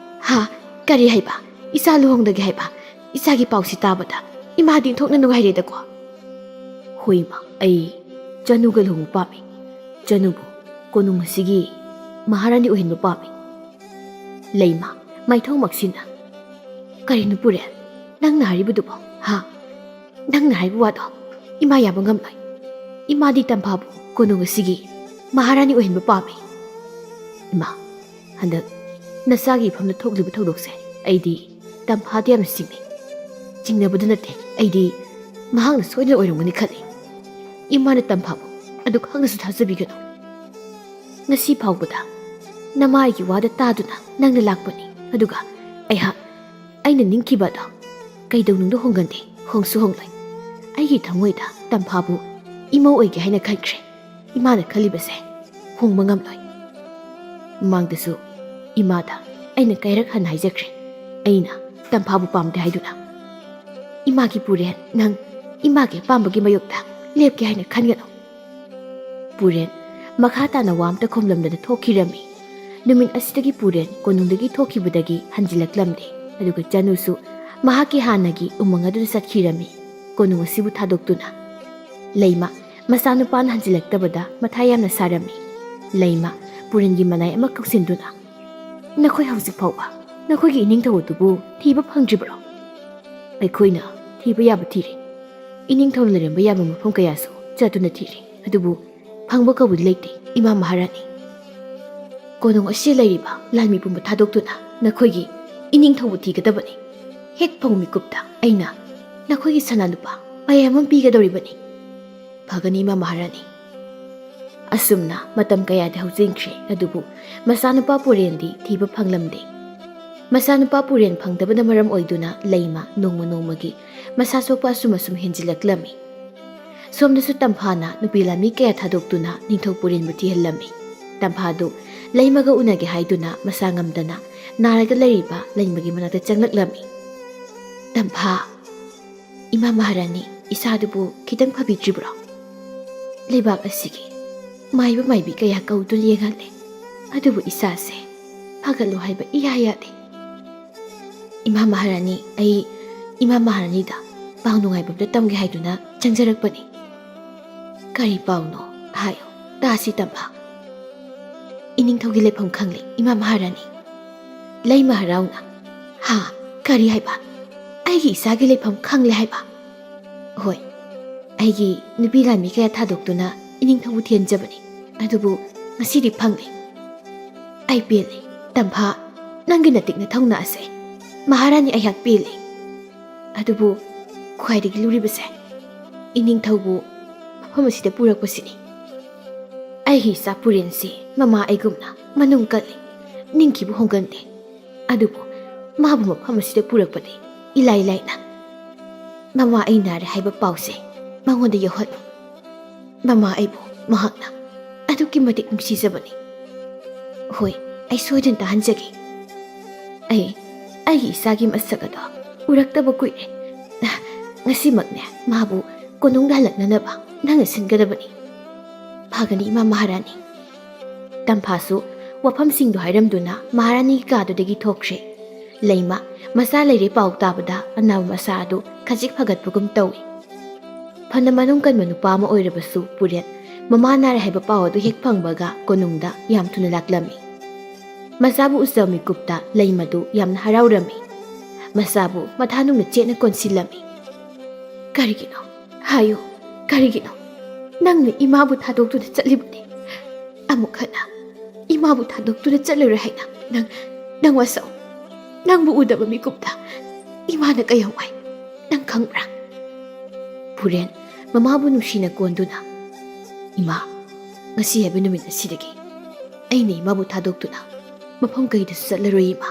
"ꯍꯥ? ꯀꯔꯤ ꯍꯥꯏꯕ? ꯏꯆꯥ ꯂꯨꯍꯣꯡꯂꯒꯦ ꯍꯥꯏꯕ? ꯏꯆꯥꯒꯤ ꯄꯥꯎꯁꯤ ꯇꯥꯕꯗ ꯏꯃꯥꯗꯤ ꯑꯣꯟꯊꯣꯛꯅ ꯅꯨꯡꯉꯥꯏꯔꯦꯗꯀꯣ꯫" "ꯍꯣꯏ ꯏꯃꯥ, ꯑꯩ ꯆꯅꯨꯒ ꯂꯨꯍꯣꯡꯕ ꯄꯥꯝꯃꯤ꯫ ꯆꯅꯨꯕꯨ ꯀꯣꯅꯨꯡ ꯑꯁꯤꯒꯤ ꯃꯍꯥꯔꯥꯅꯤ ꯑꯣꯏꯍꯟꯕ ꯄꯥꯝꯃꯤ꯫" ꯂꯩꯃ, ꯃꯥꯏꯊꯧꯃꯛꯁꯤꯅ, "ꯀꯔꯤꯅꯣ ꯄꯨꯔꯦꯜ, ꯅꯪꯅ ꯍꯥꯏꯔꯤꯕꯗꯨꯕꯣ? ꯍꯥ? ꯅꯪꯅ ꯍꯥꯏꯕ ꯋꯥꯗꯣ ꯏꯃꯥ ꯌꯥꯕ ꯉꯝꯂꯣꯏ꯫ ꯏꯃꯥꯗꯤ ꯇꯝꯐꯥꯕꯨ ꯀꯣꯅꯨꯡ ꯑꯁꯤꯒꯤ ꯃꯍꯥꯔꯥꯅꯤ ꯑꯣꯏꯍꯟꯕ ꯄꯥꯝꯃꯤ꯫" "ꯏꯃꯥ, ꯍꯟꯗꯛ ꯅꯆꯥꯒꯤ ꯏꯐꯝꯗ ꯊꯣꯛꯂꯤꯕ ꯊꯧꯗꯣꯛꯁꯦ ꯑꯩꯗꯤ ꯇꯝꯐꯥꯗ ꯌꯥꯝꯅ ꯆꯤꯡꯅꯩ꯫ ꯆꯤꯡꯅꯕꯗ ꯅꯠꯇꯦ, ꯑꯩꯗꯤ ꯃꯍꯥꯛꯅ ꯁꯣꯏꯗꯅ ꯑꯣꯏꯔꯝꯒꯅꯤ ꯈꯜꯂꯤ꯫ ꯏꯃꯥꯅ ꯇꯝꯐꯥꯕꯨ ꯑꯗꯨ ꯈꯪꯅꯁꯨ ꯊꯥꯖꯕꯤꯒꯅꯨ꯫ ꯉꯁꯤ ꯐꯥꯎꯕꯗ ꯅꯃꯥ ꯑꯩꯒꯤ ꯋꯥꯗ ꯇꯥꯗꯨꯅ ꯅꯪꯅ ꯂꯥꯛꯄꯅꯤ, ꯑꯗꯨꯒ ꯑꯩꯍꯥꯛ, ꯑꯩꯅ ꯅꯤꯡꯈꯤꯕ ꯑꯗꯣ ꯀꯩꯗꯧꯅꯨꯡꯗ ꯍꯣꯡꯒꯟꯗꯦ, ꯍꯣꯡꯁꯨ ꯍꯣꯡꯂꯣꯏ꯫ ꯑꯩꯒꯤ ꯊꯃꯣꯏꯗ ꯇꯝꯐꯥꯕꯨ ꯏꯃꯧ ꯑꯣꯏꯒꯦ ꯍꯥꯏꯅ ꯈꯟꯈ꯭ꯔꯦ꯫ ꯏꯃꯥꯅ ꯈꯜꯂꯤꯕꯁꯦ ꯍꯣꯡꯕ ꯉꯝꯂꯣꯏ꯫ ꯃꯃꯥꯡꯗꯁꯨ ꯏꯃꯥꯗ ꯑꯩꯅ ꯀꯩꯔꯛ ꯍꯟꯅ ꯍꯥꯏꯖꯈ꯭ꯔꯦ, ꯑꯩꯅ ꯇꯝꯐꯥꯕꯨ ꯄꯥꯝꯗꯦ ꯍꯥꯏꯗꯨꯅ꯫ ꯏꯃꯥꯒꯤ ꯄꯨꯔꯦꯟ, ꯅꯪ ꯏꯃꯥꯒꯤ ꯑꯄꯥꯝꯕꯒꯤ ꯃꯥꯌꯣꯛꯇ ꯂꯦꯞꯀꯦ ꯍꯥꯏꯅ ꯈꯟꯒꯅꯨ꯫" ꯄꯨꯔꯦꯟ ꯃꯈꯥ ꯇꯥꯅ ꯋꯥ ꯑꯝꯇ ꯈꯨꯝꯂꯝꯗꯅ ꯊꯣꯛꯈꯤꯔꯝꯃꯤ꯫ ꯅꯨꯃꯤꯠ ꯑꯁꯤꯗꯒꯤ ꯄꯨꯔꯦꯟ ꯀꯣꯅꯨꯡꯗꯒꯤ ꯊꯣꯛꯈꯤꯕꯗꯒꯤ ꯍꯟꯖꯤꯜꯂꯛꯂꯝꯗꯦ꯫ ꯑꯗꯨꯒ ꯆꯅꯨꯁꯨ ꯃꯍꯥꯛꯀꯤ ꯍꯥꯟꯅꯒꯤ ꯎꯃꯪ ꯑꯗꯨꯗ ꯆꯠꯈꯤꯔꯝꯃꯤ, ꯀꯣꯅꯨꯡ ꯑꯁꯤꯕꯨ ꯊꯥꯗꯣꯛꯇꯨꯅ꯫ ꯂꯩꯃ ꯃꯆꯥꯅꯨꯄꯥꯅ ꯍꯟꯖꯤꯜꯂꯛꯇꯕꯗ ꯃꯊꯥ ꯌꯥꯝꯅ ꯁꯥꯔꯝꯃꯤ꯫ ꯂꯩꯃ ꯄꯨꯔꯦꯟꯒꯤ ꯃꯅꯥꯏ ꯑꯃ ꯀꯧꯁꯤꯟꯗꯨꯅ, "ꯅꯈꯣꯏ ꯍꯧꯖꯤꯛ ꯐꯥꯎꯕ ꯅꯈꯣꯏꯒꯤ ꯏꯅꯤꯡꯊꯧ ꯑꯗꯨꯕꯨ ꯊꯤꯕ ꯐꯪꯗ꯭ꯔꯤꯕ꯭ꯔꯣ?" "ꯑꯩꯈꯣꯏꯅ ꯊꯤꯕ ꯌꯥꯕ ꯊꯤꯔꯦ꯫ ꯏꯅꯤꯡꯊꯧꯅ ꯂꯩꯔꯝꯕ ꯌꯥꯕ ꯃꯐꯝ ꯀꯌꯥꯁꯨ ꯆꯠꯇꯨꯅ ꯊꯤꯔꯦ, ꯑꯗꯨꯕꯨ ꯐꯪꯕ ꯀꯧꯕꯗꯤ ꯂꯩꯇꯦ, ꯏꯃꯥ ꯃꯍꯥꯔꯥꯅꯤ꯫ ꯀꯣꯅꯨꯡ ꯑꯁꯤꯗ ꯂꯩꯔꯤꯕ ꯂꯥꯟꯃꯤ ꯄꯨꯝꯕ ꯊꯥꯗꯣꯛꯇꯨꯅ ꯅꯈꯣꯏꯒꯤ ꯏꯅꯤꯡꯊꯧꯕꯨ ꯊꯤꯒꯗꯕꯅꯤ꯫ ꯍꯦꯛ ꯐꯪꯕ ꯃꯤꯀꯨꯞꯇ ꯑꯩꯅ ꯅꯈꯣꯏꯒꯤ ꯁꯅꯥ ꯂꯨꯄꯥ ꯃꯌꯥꯝ ꯑꯃ ꯄꯤꯒꯗꯧꯔꯤꯕꯅꯤ꯫" "ꯐꯒꯅꯤ, ꯏꯃꯥ ꯃꯍꯥꯔꯥꯅꯤ꯫" ꯑꯁꯨꯝꯅ ꯃꯇꯝ ꯀꯌꯥꯗꯤ ꯍꯧꯖꯤꯟꯈ꯭ꯔꯦ, ꯑꯗꯨꯕꯨ ꯃꯆꯥꯅꯨꯄꯥ ꯄꯨꯔꯦꯟꯗꯤ ꯊꯤꯕ ꯐꯪꯂꯝꯗꯦ꯫ ꯃꯆꯥꯅꯨꯄꯥ ꯄꯨꯔꯦꯟ ꯐꯪꯗꯕꯅ ꯃꯔꯝ ꯑꯣꯏꯗꯨꯅ ꯂꯩꯃ ꯅꯣꯡꯃ ꯅꯣꯡꯃꯒꯤ ꯃꯁꯥ ꯁꯣꯛꯄ ꯑꯁꯨꯝ ꯑꯁꯨꯝ ꯍꯦꯟꯖꯤꯜꯂꯛꯂꯝꯃꯤ꯫ ꯁꯣꯝꯗꯁꯨ ꯇꯝꯐꯥꯅ ꯅꯨꯄꯤ ꯂꯥꯟꯃꯤ ꯀꯌꯥ ꯊꯥꯗꯣꯛꯇꯨꯅ ꯅꯤꯡꯊꯧ ꯄꯨꯔꯦꯟꯕꯨ ꯊꯤꯍꯜꯂꯝꯃꯤ꯫ ꯇꯝꯐꯥꯗꯨ ꯂꯩꯃꯒ ꯎꯅꯒꯦ ꯍꯥꯏꯗꯨꯅ ꯃꯁꯥ ꯉꯝꯗꯅ ꯅꯥꯔꯒ ꯂꯩꯔꯤꯕ ꯂꯩꯃꯒꯤ ꯃꯅꯥꯛꯇ ꯆꯪꯂꯛꯂꯝꯃꯤ꯫ "ꯇꯝꯐꯥ, ꯏꯃꯥ ꯃꯍꯥꯔꯥꯅꯤ, ꯏꯁꯥꯗꯨꯕꯨ ꯈꯤꯇꯪ ꯐꯕꯤꯗ꯭ꯔꯤꯕ꯭ꯔꯣ? ꯂꯩꯕꯥꯛ ꯑꯁꯤꯒꯤ ꯃꯥꯏꯕ ꯃꯥꯏꯕꯤ ꯀꯌꯥ ꯀꯧꯗꯨꯅ ꯌꯦꯡꯍꯜꯂꯦ, ꯑꯗꯨꯕꯨ ꯏꯁꯥꯁꯦ ꯐꯒꯠꯂꯣ ꯍꯥꯏꯕ ꯏꯌꯥ ꯌꯥꯗꯦ꯫ ꯏꯃꯥ ꯃꯍꯥꯔꯥꯅꯤ, ꯑꯩ ꯏꯃꯥ ꯃꯍꯥꯔꯥꯅꯤꯗ ꯄꯥꯎ ꯅꯨꯡꯉꯥꯏꯕ ꯑꯝꯇ ꯇꯝꯒꯦ ꯍꯥꯏꯗꯨꯅ ꯆꯪꯖꯔꯛꯄꯅꯤ꯫" "ꯀꯔꯤ ꯄꯥꯎꯅꯣ? ꯍꯥꯏꯌꯨ, ꯇꯥꯁꯤ ꯇꯝꯐꯥ꯫" "ꯏꯅꯤꯡꯊꯧꯒꯤ ꯂꯩꯐꯝ ꯈꯪꯂꯦ, ꯏꯃꯥ ꯃꯍꯥꯔꯥꯅꯤ꯫" ꯂꯩꯃ ꯍꯔꯥꯎꯅ, "ꯍꯥ? ꯀꯔꯤ ꯍꯥꯏꯕ? ꯑꯩꯒꯤ ꯏꯆꯥꯒꯤ ꯂꯩꯐꯝ ꯈꯪꯂꯦ ꯍꯥꯏꯕ?" "ꯍꯣꯏ, ꯑꯩꯒꯤ ꯅꯨꯄꯤ ꯂꯥꯟꯃꯤ ꯀꯌꯥ ꯊꯥꯗꯣꯛꯇꯨꯅ ꯏꯅꯤꯡꯊꯧꯕꯨ ꯊꯤꯍꯟꯖꯕꯅꯤ, ꯑꯗꯨꯕꯨ ꯉꯁꯤꯗꯤ ꯐꯪꯂꯦ꯫ ꯑꯩ ꯄꯦꯜꯂꯦ, ꯇꯝꯐꯥ, ꯅꯪꯒꯤ ꯅꯇꯤꯛ ꯅꯊꯧꯅꯥ ꯑꯁꯦ꯫ ꯃꯍꯥꯔꯥꯅꯤ, ꯑꯩꯍꯥꯛ ꯄꯦꯜꯂꯦ꯫ ꯑꯗꯨꯕꯨ ꯈ꯭ꯋꯥꯏꯗꯒꯤ ꯂꯨꯔꯤꯕꯁꯦ ꯏꯅꯤꯡꯊꯧꯕꯨ ꯃꯐꯝ ꯑꯁꯤꯗ ꯄꯨꯔꯛꯄꯁꯤꯅꯤ꯫ ꯑꯩꯒꯤ ꯏꯆꯥ ꯄꯨꯔꯦꯟꯁꯤ ꯃꯃꯥ ꯑꯩꯒꯨꯝꯅ ꯃꯅꯨꯡ ꯀꯜꯂꯤ, ꯅꯤꯡꯈꯤꯕ ꯍꯣꯡꯒꯟꯗꯦ꯫ ꯑꯗꯨꯕꯨ ꯃꯥꯕꯨ ꯃꯐꯝ ꯑꯁꯤꯗ ꯄꯨꯔꯛꯄꯗꯤ ꯏꯂꯥꯏ ꯂꯥꯏꯅ꯫ ꯃꯃꯥ ꯑꯩ ꯅꯥꯔꯦ ꯍꯥꯏꯕ ꯄꯥꯎꯁꯦ ꯃꯉꯣꯟꯗ ꯌꯧꯍꯜꯂꯨ꯫ ꯃꯃꯥ ꯑꯩꯕꯨ ꯃꯍꯥꯛꯅ ꯑꯗꯨꯛꯀꯤ ꯃꯇꯤꯛ ꯅꯨꯡꯁꯤꯖꯕꯅꯤ꯫ ꯍꯣꯏ, ꯑꯩ ꯁꯣꯏꯗꯅ ꯇꯥꯍꯟꯖꯒꯦ꯫ ꯑꯩ ꯑꯩꯒꯤ ꯏꯆꯥꯒꯤ ꯃꯁꯛ ꯑꯗꯣ ꯎꯔꯛꯇꯕ ꯀꯨꯏꯔꯦ꯫ ꯉꯁꯤꯃꯛꯅꯦ ꯃꯥꯕꯨ ꯀꯣꯅꯨꯡꯗ ꯍꯜꯂꯛꯅꯅꯕ ꯅꯪꯅ ꯁꯤꯟꯒꯗꯕꯅꯤ꯫" "ꯐꯒꯅꯤ, ꯏꯃꯥ ꯃꯍꯥꯔꯥꯅꯤ꯫" ꯇꯝꯐꯥꯁꯨ ꯋꯥꯐꯝꯁꯤꯡꯗꯨ ꯍꯥꯏꯔꯝꯗꯨꯅ ꯃꯍꯥꯔꯥꯅꯤꯒꯤ ꯀꯥꯗꯨꯗꯒꯤ ꯊꯣꯛꯈ꯭ꯔꯦ꯫ ꯂꯩꯃ ꯃꯆꯥ ꯂꯩꯔꯦ ꯄꯥꯎ ꯇꯥꯕꯗ ꯑꯅꯥꯕ ꯃꯆꯥ ꯑꯗꯨ ꯈꯖꯤꯛ ꯐꯒꯠꯄꯒꯨꯝ ꯇꯧꯏ꯫ ꯐꯅ ꯃꯅꯨꯡ ꯀꯟꯕ ꯅꯨꯄꯥ ꯑꯃ ꯑꯣꯏꯔꯕꯁꯨ ꯄꯨꯔꯦꯟ ꯃꯃꯥ ꯅꯥꯔꯦ ꯍꯥꯏꯕ ꯄꯥꯎ ꯑꯗꯨ ꯍꯦꯛ ꯐꯪꯕꯒ ꯀꯣꯅꯨꯡꯗ ꯌꯥꯝ ꯊꯨꯅ ꯂꯥꯛꯂꯝꯃꯤ꯫ ꯃꯆꯥꯕꯨ ꯎꯖꯕ ꯃꯤꯀꯨꯞꯇ ꯂꯩꯃꯗꯨ ꯌꯥꯝꯅ ꯍꯔꯥꯎꯔꯝꯃꯤ꯫ ꯃꯆꯥꯕꯨ ꯃꯊꯥꯅꯨꯡꯅ ꯆꯦꯠꯅ ꯀꯣꯟꯁꯤꯜꯂꯝꯃꯤ꯫ "ꯀꯔꯤꯒꯤꯅꯣ? ꯍꯥꯏꯌꯨ, ꯀꯔꯤꯒꯤꯅꯣ? ꯅꯪꯅ ꯏꯃꯥꯕꯨ ꯊꯥꯗꯣꯛꯇꯨꯅ ꯆꯠꯂꯤꯕꯅꯤ꯫ ꯑꯃꯨꯛ ꯍꯟꯅ ꯏꯃꯥꯕꯨ ꯊꯥꯗꯣꯛꯇꯨꯅ ꯆꯠꯂꯔꯣꯏ ꯍꯥꯏꯅ ꯅꯪ, ꯅꯪ ꯋꯥꯁꯛꯎ꯫ ꯅꯪꯕꯨ ꯎꯗꯕ ꯃꯤꯀꯨꯞꯇ ꯏꯃꯥꯅ ꯀꯌꯥꯝ ꯋꯥꯏ, ꯅꯪ ꯈꯪꯕ꯭ꯔꯥ?" ꯄꯨꯔꯦꯟ ꯃꯃꯥꯕꯨ ꯅꯨꯡꯁꯤꯅ ꯀꯣꯟꯗꯨꯅ, "ꯏꯃꯥ, ꯉꯁꯤ ꯍꯥꯏꯕ ꯅꯨꯃꯤꯠ ꯑꯁꯤꯗꯒꯤ ꯑꯩꯅ ꯏꯃꯥꯕꯨ ꯊꯥꯗꯣꯛꯇꯨꯅ ꯃꯐꯝ ꯀꯩꯗꯁꯨ ꯆꯠꯂꯔꯣꯏ, ꯏꯃꯥ꯫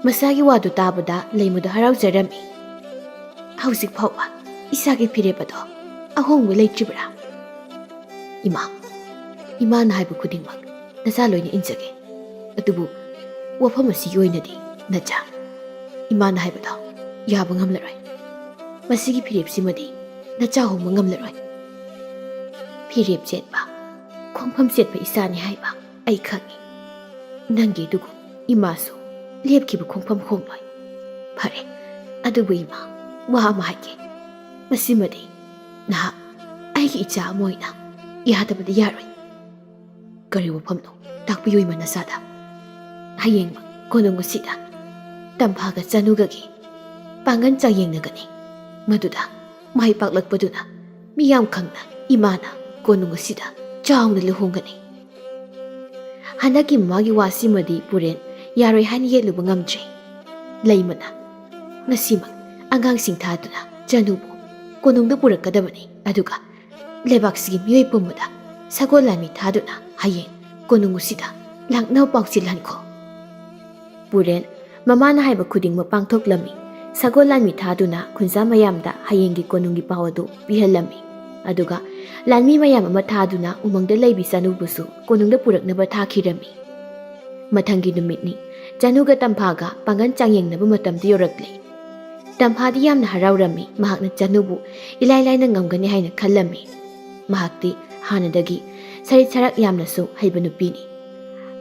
ꯃꯆꯥꯒꯤ ꯋꯥꯗꯨ ꯇꯥꯕꯗ ꯂꯩꯃꯗꯨ ꯍꯔꯥꯎꯖꯔꯝꯃꯤ꯫ "ꯍꯧꯖꯤꯛ ꯐꯥꯎꯕ ꯏꯆꯥꯒꯤ ꯐꯤꯔꯦꯞ ꯑꯗꯣ ꯑꯍꯣꯡꯕ ꯂꯩꯇ꯭ꯔꯤꯕ꯭ꯔꯥ?" "ꯏꯃꯥ, ꯏꯃꯥꯅ ꯍꯥꯏꯕ ꯈꯨꯗꯤꯡꯃꯛ ꯅꯆꯥ ꯂꯣꯏꯅ ꯏꯟꯖꯒꯦ꯫ ꯑꯗꯨꯕꯨ ꯋꯥꯐꯝ ꯑꯁꯤꯒꯤ ꯑꯣꯏꯅꯗꯤ ꯅꯆꯥ, ꯏꯃꯥꯅ ꯍꯥꯏꯕꯗꯣ ꯌꯥꯕ ꯉꯝꯂꯔꯣꯏ꯫ ꯃꯁꯤꯒꯤ ꯐꯤꯔꯦꯞꯁꯤꯃꯗꯤ ꯅꯆꯥ ꯍꯣꯡꯕ ꯉꯝꯂꯔꯣꯏ꯫ ꯐꯤꯔꯦꯞ ꯆꯦꯠꯄ, ꯈꯣꯡꯐꯝ ꯆꯦꯠꯄ ꯏꯆꯥꯅꯤ ꯍꯥꯏꯕ ꯑꯩ ꯈꯪꯏ꯫ ꯅꯪꯒꯤ ꯑꯗꯨꯒꯨꯝ ꯏꯃꯥꯁꯨ ꯂꯦꯞꯈꯤꯕ ꯈꯣꯡꯐꯝ ꯍꯣꯡꯂꯣꯏ꯫ ꯐꯔꯦ, ꯑꯗꯨꯕꯨ ꯏꯃꯥ, ꯋꯥ ꯑꯃ ꯍꯥꯏꯒꯦ꯫ ꯃꯁꯤꯃꯗꯤ ꯅꯍꯥꯛ ꯑꯩꯒꯤ ꯏꯆꯥ ꯑꯃ ꯑꯣꯏꯅ ꯌꯥꯗꯕꯗꯤ ꯌꯥꯔꯣꯏ꯫" "ꯀꯔꯤ ꯋꯥꯐꯝꯅꯣ? ꯇꯥꯛꯄꯤꯌꯨ ꯏꯃꯥ ꯅꯆꯥꯗ꯫" "ꯍꯌꯦꯡ ꯀꯣꯅꯨꯡ ꯑꯁꯤꯗ ꯇꯝꯐꯥꯒ ꯆꯅꯨꯒꯒꯤ ꯄꯥꯡꯒꯜ ꯆꯥꯡꯌꯦꯡꯅꯒꯅꯤ꯫ ꯃꯗꯨꯗ ꯃꯥꯏ ꯄꯥꯛꯂꯛꯄꯗꯨꯅ ꯃꯤꯌꯥꯝ ꯈꯪꯅ ꯏꯃꯥꯅ ꯀꯣꯅꯨꯡ ꯑꯁꯤꯗ ꯆꯥꯎꯅ ꯂꯨꯍꯣꯡꯒꯅꯤ꯫" ꯍꯟꯗꯛꯀꯤ ꯃꯃꯥꯒꯤ ꯋꯥꯁꯤꯃꯗꯤ ꯄꯨꯔꯦꯟ ꯌꯥꯔꯣꯏ ꯍꯥꯏꯅ ꯌꯦꯠꯂꯨꯕ ꯉꯝꯗ꯭ꯔꯦ꯫ ꯂꯩꯃꯅ ꯉꯁꯤꯃꯛ ꯑꯉꯥꯡꯁꯤꯡ ꯊꯥꯗꯨꯅ ꯆꯅꯨꯕꯨ ꯀꯣꯅꯨꯡꯗ ꯄꯨꯔꯛꯀꯗꯕꯅꯤ, ꯑꯗꯨꯒ ꯂꯩꯕꯥꯛꯁꯤꯒꯤ ꯃꯤꯑꯣꯏ ꯄꯨꯝꯕꯗ ꯁꯒꯣꯜ ꯂꯥꯟꯃꯤ ꯊꯥꯗꯨꯅ ꯍꯌꯦꯡ ꯀꯣꯅꯨꯡ ꯑꯁꯤꯗ ꯂꯥꯛꯅꯕ ꯄꯥꯎ ꯆꯦꯜꯍꯟꯈꯣ꯫ ꯄꯨꯔꯦꯟ ꯃꯃꯥꯅ ꯍꯥꯏꯕ ꯈꯨꯗꯤꯡꯃꯛ ꯄꯥꯡꯊꯣꯛꯂꯝꯃꯤ꯫ ꯁꯒꯣꯜ ꯂꯥꯟꯃꯤ ꯊꯥꯗꯨꯅ ꯈꯨꯟꯖꯥ ꯃꯌꯥꯝꯗ ꯍꯌꯦꯡꯒꯤ ꯀꯣꯅꯨꯡꯒꯤ ꯄꯥꯎ ꯑꯗꯨ ꯄꯤꯍꯜꯂꯝꯃꯤ꯫ ꯑꯗꯨꯒ ꯂꯥꯟꯃꯤ ꯃꯌꯥꯝ ꯑꯃ ꯊꯥꯗꯨꯅ ꯎꯃꯪꯗ ꯂꯩꯕꯤ ꯆꯅꯨꯕꯨꯁꯨ ꯀꯣꯅꯨꯡꯗ ꯄꯨꯔꯛꯅꯕ ꯊꯥꯈꯤꯔꯝꯃꯤ꯫ ꯃꯊꯪꯒꯤ ꯅꯨꯃꯤꯠꯅꯤ꯫ ꯆꯅꯨꯒ ꯇꯝꯐꯥꯒ ꯄꯥꯡꯒꯜ ꯆꯥꯡꯌꯦꯡꯅꯕ ꯃꯇꯝꯗꯨ ꯌꯧꯔꯛꯂꯦ꯫ ꯇꯝꯐꯥꯗꯤ ꯌꯥꯝꯅ ꯍꯔꯥꯎꯔꯝꯃꯤ꯫ ꯃꯍꯥꯛꯅ ꯆꯅꯨꯕꯨ ꯏꯂꯥꯏ ꯂꯥꯏꯅ ꯉꯝꯒꯅꯤ ꯍꯥꯏꯅ ꯈꯜꯂꯝꯃꯤ꯫ ꯃꯍꯥꯛꯇꯤ ꯍꯥꯟꯅꯗꯒꯤ ꯁꯔꯤꯠ ꯁꯔꯥꯛ ꯌꯥꯝꯅꯁꯨ ꯍꯩꯕ ꯅꯨꯄꯤꯅꯤ꯫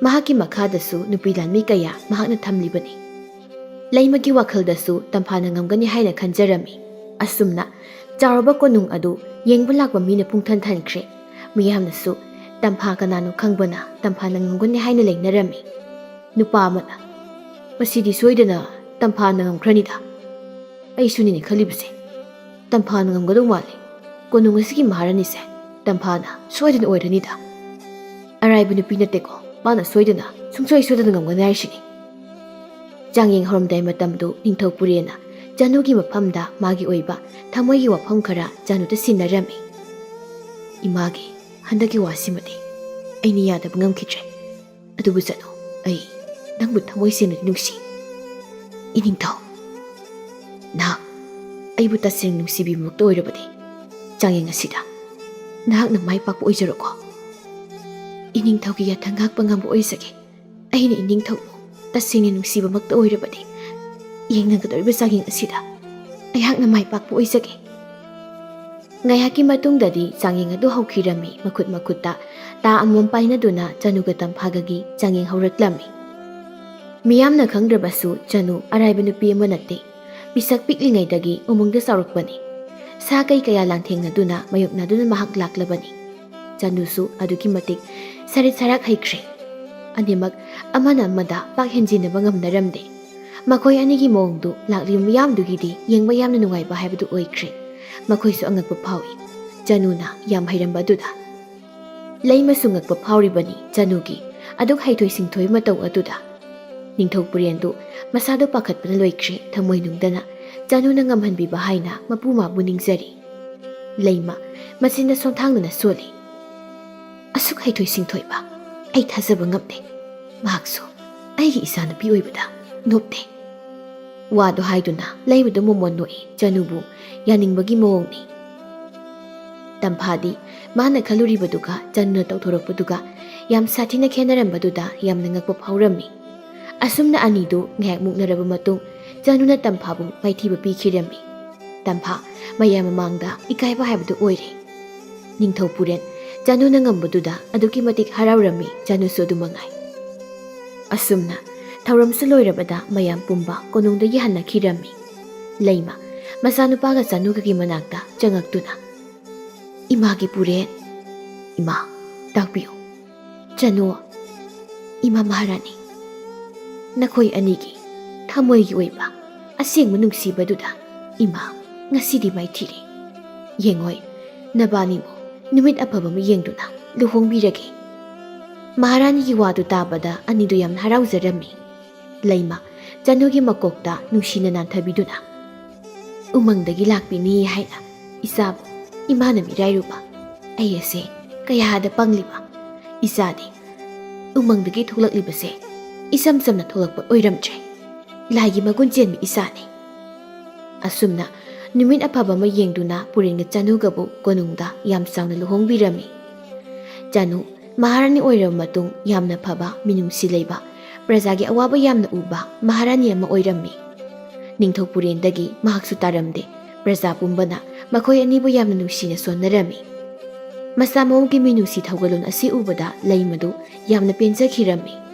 ꯃꯍꯥꯛꯀꯤ ꯃꯈꯥꯗꯁꯨ ꯅꯨꯄꯤ ꯂꯥꯟꯃꯤ ꯀꯌꯥ ꯃꯍꯥꯛꯅ ꯊꯝꯂꯤꯕꯅꯤ꯫ ꯂꯩꯃꯒꯤ ꯋꯥꯈꯜꯗꯁꯨ ꯇꯝꯐꯥꯅ ꯉꯝꯒꯅꯤ ꯍꯥꯏꯅ ꯈꯟꯖꯔꯝꯃꯤ꯫ ꯑꯁꯨꯝꯅ ꯆꯥꯎꯔꯕ ꯀꯣꯅꯨꯡ ꯑꯗꯨ ꯌꯦꯡꯕ ꯂꯥꯛꯄ ꯃꯤꯅ ꯄꯨꯡꯊꯟ ꯊꯟꯈ꯭ꯔꯦ꯫ ꯃꯤꯌꯥꯝꯅꯁꯨ ꯇꯝꯐꯥ ꯀꯅꯥꯅꯣ ꯈꯪꯕꯅ ꯇꯝꯐꯥꯅ ꯉꯝꯒꯅꯤ ꯍꯥꯏꯅ ꯂꯩꯅꯔꯝꯃꯤ꯫ ꯅꯨꯄꯥ ꯑꯃꯅ, "ꯃꯁꯤꯗꯤ ꯁꯣꯏꯗꯅ ꯇꯝꯐꯥꯅ ꯉꯝꯈ꯭ꯔꯅꯤꯗ꯫ ꯑꯩꯁꯨꯅꯤꯅꯦ ꯈꯜꯂꯤꯕꯁꯦ꯫ ꯇꯝꯐꯥꯅ ꯉꯝꯒꯗꯧ ꯃꯥꯜꯂꯤ꯫ ꯀꯣꯅꯨꯡ ꯑꯁꯤꯒꯤ ꯃꯍꯥꯔꯥꯅꯤꯁꯦ ꯇꯝꯐꯥꯅ ꯁꯣꯏꯗꯅ ꯑꯣꯏꯔꯅꯤꯗ꯫ ꯑꯔꯥꯏꯕ ꯅꯨꯄꯤ ꯅꯠꯇꯦꯀꯣ, ꯃꯥꯅ ꯁꯣꯏꯗꯅ, ꯁꯨꯡꯁꯣꯏ ꯁꯣꯏꯗꯅ ꯉꯝꯒꯅꯤ ꯍꯥꯏꯔꯤꯁꯤꯅꯤ꯫" ꯆꯥꯡꯌꯦꯡ ꯍꯧꯔꯝꯗꯥꯏ ꯃꯇꯝꯗꯨ ꯅꯤꯡꯊꯧ ꯄꯨꯔꯦꯟꯅ ꯆꯅꯨꯒꯤ ꯃꯐꯝꯗ ꯃꯥꯒꯤ ꯑꯣꯏꯕ ꯊꯃꯣꯏꯒꯤ ꯋꯥꯐꯝ ꯈꯔ ꯆꯅꯨꯗ ꯁꯤꯟꯅꯔꯝꯃꯤ꯫ "ꯏꯃꯥꯒꯤ ꯍꯟꯗꯛꯀꯤ ꯋꯥꯁꯤꯃꯗꯤ ꯑꯩꯅ ꯌꯥꯗꯕ ꯉꯝꯈꯤꯗ꯭ꯔꯦ꯫ ꯑꯗꯨꯕꯨ ꯆꯅꯨ, ꯑꯩ ꯅꯪꯕꯨ ꯊꯃꯣꯏ ꯁꯦꯡꯅꯗꯤ ꯅꯨꯡꯁꯤ꯫ ꯏꯅꯤꯡꯊꯧ, ꯅꯍꯥꯛ ꯑꯩꯕꯨ ꯇꯁꯦꯡꯅ ꯅꯨꯡꯁꯤꯕꯤꯕꯃꯛꯇ ꯑꯣꯏꯔꯕꯗꯤ, ꯆꯥꯡꯌꯦꯡ ꯑꯁꯤꯗ ꯅꯍꯥꯛꯅ ꯃꯥꯏ ꯄꯥꯛꯄ ꯑꯣꯏꯖꯔꯣꯀꯣ꯫ ꯏꯅꯤꯡꯊꯧꯒꯤ ꯌꯥꯊꯪ ꯉꯥꯛꯄ ꯉꯝꯕ ꯑꯣꯏꯖꯒꯦ꯫ ꯑꯩꯅ ꯏꯅꯤꯡꯊꯧꯕꯨ ꯇꯁꯦꯡꯅ ꯅꯨꯡꯁꯤꯕꯃꯛꯇ ꯑꯣꯏꯔꯕꯗꯤ, ꯌꯦꯡꯅꯒꯗꯧꯔꯤꯕ ꯆꯥꯡꯌꯦꯡ ꯑꯁꯤꯗ ꯑꯩꯍꯥꯛꯅ ꯃꯥꯏ ꯄꯥꯛꯄ ꯑꯣꯏꯖꯒꯦ꯫ ꯉꯥꯏꯍꯥꯛꯀꯤ ꯃꯇꯨꯡꯗꯗꯤ ꯆꯥꯡꯌꯦꯡ ꯑꯗꯨ ꯍꯧꯈꯤꯔꯝꯃꯤ꯫ ꯃꯈꯨꯠ ꯃꯈꯨꯠꯇ ꯇꯥ ꯑꯃꯃꯝ ꯄꯥꯏꯅꯗꯨꯅ ꯆꯅꯨꯒ ꯇꯝꯐꯥꯒꯒꯤ ꯆꯥꯡꯌꯦꯡ ꯍꯧꯔꯛꯂꯝꯃꯤ꯫ ꯃꯤꯌꯥꯝꯅ ꯈꯪꯗ꯭ꯔꯕꯁꯨ ꯆꯅꯨ ꯑꯔꯥꯏꯕ ꯅꯨꯄꯤ ꯑꯃ ꯅꯠꯇꯦ꯫ ꯄꯤꯁꯛ ꯄꯤꯛꯂꯤꯉꯩꯗꯒꯤ ꯎꯃꯪꯗ ꯆꯥꯎꯔꯛꯄꯅꯤ꯫ ꯁꯥ ꯀꯩ ꯀꯌꯥ ꯂꯥꯟꯊꯦꯡꯅꯗꯨꯅ ꯃꯥꯌꯣꯛꯅꯗꯨꯅ ꯃꯍꯥꯛ ꯂꯥꯛꯂꯕꯅꯤ꯫ ꯆꯅꯨꯁꯨ ꯑꯗꯨꯛꯀꯤ ꯃꯇꯤꯛ ꯁꯔꯤꯠ ꯁꯔꯥꯛ ꯍꯩꯈ꯭ꯔꯦ꯫ ꯑꯅꯤꯃꯛ ꯑꯃꯅ ꯑꯃꯗ ꯄꯥꯛ ꯍꯦꯟꯖꯤꯟꯅꯕ ꯉꯝꯅꯔꯝꯗꯦ꯫ ꯃꯈꯣꯏ ꯑꯅꯤꯒꯤ ꯃꯑꯣꯡꯗꯨ ꯂꯥꯛꯂꯤꯕ ꯃꯤꯌꯥꯝꯗꯨꯒꯤꯗꯤ ꯌꯦꯡꯕ ꯌꯥꯝꯅ ꯅꯨꯡꯉꯥꯏꯕ ꯍꯥꯏꯕꯗꯨ ꯑꯣꯏꯈ꯭ꯔꯦ꯫ ꯃꯈꯣꯏꯁꯨ ꯑꯉꯛꯄ ꯐꯥꯎꯏ꯫ ꯆꯅꯨꯅ ꯌꯥꯝ ꯍꯩꯔꯝꯕ ꯑꯗꯨꯗ꯫ ꯂꯩꯃꯁꯨ ꯉꯛꯄ ꯐꯥꯎꯔꯤꯕꯅꯤ ꯆꯅꯨꯒꯤ ꯑꯗꯨꯛ ꯍꯩꯊꯣꯏ ꯁꯤꯡꯊꯣꯏ ꯃꯇꯧ ꯑꯗꯨꯗ꯫ ꯅꯤꯡꯊꯧ ꯄꯨꯔꯦꯟꯗꯨ ꯃꯁꯥꯗꯨ ꯄꯥꯈꯠꯄꯅ ꯂꯣꯏꯈ꯭ꯔꯦ꯫ ꯊꯃꯣꯏꯅꯨꯡꯗꯅ ꯆꯅꯨꯅ ꯉꯝꯍꯟꯕꯤꯕ ꯍꯥꯏꯅ ꯃꯄꯨ ꯃꯥꯕꯨ ꯅꯤꯡꯖꯔꯤ꯫ ꯂꯩꯃ ꯃꯆꯤꯟꯗ ꯁꯣꯟꯊꯥꯡꯗꯨꯅ ꯁꯣꯜꯂꯤ꯫ "ꯑꯁꯨꯛ ꯍꯩꯊꯣꯏ ꯁꯤꯡꯊꯣꯏꯕ ꯑꯩ ꯊꯥꯖꯕ ꯉꯝꯗꯦ꯫ ꯃꯍꯥꯛꯁꯨ ꯑꯩꯒꯤ ꯏꯆꯥꯅꯨꯄꯤ ꯑꯣꯏꯕꯗ ꯅꯣꯞꯇꯦ꯫" ꯋꯥꯗꯨ ꯍꯥꯏꯗꯨꯅ ꯂꯩꯃꯗꯨ ꯃꯣꯃꯣꯟ ꯅꯣꯛꯏ꯫ ꯆꯅꯨꯕꯨ ꯌꯥꯅꯤꯡꯕꯒꯤ ꯃꯑꯣꯡꯅꯤ꯫ ꯇꯝꯐꯥꯗꯤ ꯃꯥꯅ ꯈꯜꯂꯨꯔꯤꯕꯗꯨꯒ ꯆꯅꯨꯅ ꯇꯧꯊꯣꯔꯛꯄꯗꯨꯒ ꯌꯥꯝ ꯁꯥꯊꯤꯅ ꯈꯦꯠꯅꯔꯝꯕꯗꯨꯗ ꯌꯥꯝꯅ ꯉꯛꯄ ꯐꯥꯎꯔꯝꯃꯤ꯫ ꯑꯁꯨꯝꯅ ꯑꯅꯤꯗꯨ ꯉꯥꯏꯍꯥꯛ ꯃꯨꯛꯅꯔꯕ ꯃꯇꯨꯡ ꯆꯅꯨꯅ ꯇꯝꯐꯥꯕꯨ ꯃꯥꯏꯊꯤꯕ ꯄꯤꯈꯤꯔꯝꯃꯤ꯫ ꯇꯝꯐꯥ ꯃꯌꯥꯝ ꯃꯃꯥꯡꯗ ꯏꯀꯥꯏꯕ ꯍꯥꯏꯕꯗꯨ ꯑꯣꯏꯔꯦ꯫ ꯅꯤꯡꯊꯧ ꯄꯨꯔꯦꯟ ꯆꯅꯨꯅ ꯉꯝꯕꯗꯨꯗ ꯑꯗꯨꯛꯀꯤ ꯃꯇꯤꯛ ꯍꯔꯥꯎꯔꯝꯃꯤ꯫ ꯆꯅꯨꯁꯨ ꯑꯗꯨ ꯃꯉꯥꯏ꯫ ꯑꯁꯨꯝꯅ ꯊꯧꯔꯝꯁꯨ ꯂꯣꯏꯔꯕꯗ ꯃꯌꯥꯝ ꯄꯨꯝꯕ ꯀꯣꯅꯨꯡꯗꯒꯤ ꯍꯟꯅꯈꯤꯔꯝꯃꯤ꯫ ꯂꯩꯃ ꯃꯆꯥꯅꯨꯄꯥꯒ ꯆꯅꯨꯒꯒꯤ ꯃꯅꯥꯛꯇ ꯆꯪꯉꯛꯇꯨꯅ, "ꯏꯃꯥꯒꯤ ꯄꯨꯔꯦꯟ, ꯏꯃꯥ, ꯇꯥꯛꯄꯤꯌꯨ꯫ ꯆꯅꯨ, ꯏꯃꯥ ꯃꯍꯥꯔꯥꯅꯤ, ꯅꯈꯣꯏ ꯑꯅꯤꯒꯤ ꯊꯃꯣꯏꯒꯤ ꯑꯣꯏꯕ ꯑꯁꯦꯡꯕ ꯅꯨꯡꯁꯤꯕꯗꯨꯗ ꯏꯃꯥ ꯉꯁꯤꯗꯤ ꯃꯥꯏꯊꯤꯔꯦ꯫ ꯌꯦꯡꯉꯣꯏ, ꯅꯕꯥꯅꯤꯕꯨ ꯅꯨꯃꯤꯠ ꯑꯐꯕ ꯑꯃ ꯌꯦꯡꯗꯨꯅ ꯂꯨꯍꯣꯡꯕꯤꯔꯒꯦ꯫" ꯃꯍꯥꯔꯥꯅꯤꯒꯤ ꯋꯥꯗꯨ ꯇꯥꯕꯗ ꯑꯅꯤꯗꯨ ꯌꯥꯝꯅ ꯍꯔꯥꯎꯖꯔꯝꯃꯤ꯫ ꯂꯩꯃ ꯆꯅꯨꯒꯤ ꯃꯀꯣꯛꯇ ꯅꯨꯡꯁꯤꯅ ꯅꯥꯟꯊꯕꯤꯗꯨꯅ, "ꯎꯃꯪꯗꯒꯤ ꯂꯥꯛꯄꯤꯅꯤ ꯍꯥꯏꯅ ꯏꯆꯥꯕꯨ ꯏꯃꯥꯅ ꯃꯤꯔꯥꯏꯔꯨꯕ ꯑꯩ ꯑꯁꯦ ꯀꯌꯥꯗ ꯄꯪꯂꯤꯕ ꯏꯆꯥꯅꯤ꯫ ꯎꯃꯪꯗꯒꯤ ꯊꯣꯛꯂꯛꯂꯤꯕꯁꯦ ꯏꯆꯝ ꯆꯝꯅ ꯊꯣꯛꯂꯛꯄ ꯑꯣꯏꯔꯝꯗ꯭ꯔꯦ꯫ ꯂꯥꯏꯒꯤ ꯃꯒꯨꯟ ꯆꯦꯟꯕ ꯏꯆꯥꯅꯤ꯫ ꯑꯁꯨꯝꯅ ꯅꯨꯃꯤꯠ ꯑꯐꯕ ꯑꯃ ꯌꯦꯡꯗꯨꯅ ꯄꯨꯔꯦꯟꯒ ꯆꯅꯨꯒꯕꯨ ꯀꯣꯅꯨꯡꯗ ꯌꯥꯝ ꯆꯥꯎꯅ ꯂꯨꯍꯣꯡꯕꯤꯔꯝꯃꯤ꯫ ꯆꯅꯨ ꯃꯍꯥꯔꯥꯅꯤ ꯑꯣꯏꯔꯕ ꯃꯇꯨꯡ ꯌꯥꯝꯅ ꯐꯕ, ꯃꯤꯅꯨꯡꯁꯤ ꯂꯩꯕ, ꯄ꯭ꯔꯖꯥꯒꯤ ꯑꯋꯥꯕ ꯌꯥꯝꯅ ꯎꯕ ꯃꯍꯥꯔꯥꯅꯤ ꯑꯃ ꯑꯣꯏꯔꯝꯃꯤ꯫ ꯅꯤꯡꯊꯧ ꯄꯨꯔꯦꯟꯗꯒꯤ ꯃꯍꯥꯛꯁꯨ ꯇꯥꯔꯝꯗꯦ꯫ ꯄ꯭ꯔꯖꯥ ꯄꯨꯝꯕꯅ ꯃꯈꯣꯏ ꯑꯅꯤꯕꯨ ꯌꯥꯝꯅ ꯅꯨꯡꯁꯤꯅ ꯁꯣꯟꯅꯔꯝꯃꯤ꯫ ꯃꯆꯥ ꯃꯑꯣꯡꯒꯤ ꯃꯤꯅꯨꯡꯁꯤ ꯊꯧꯒꯜꯂꯣꯟ ꯑꯁꯤ ꯎꯕꯗ ꯂꯩꯃꯗꯨ ꯌꯥꯝꯅ ꯄꯦꯟꯖꯈꯤꯔꯝꯃꯤ꯫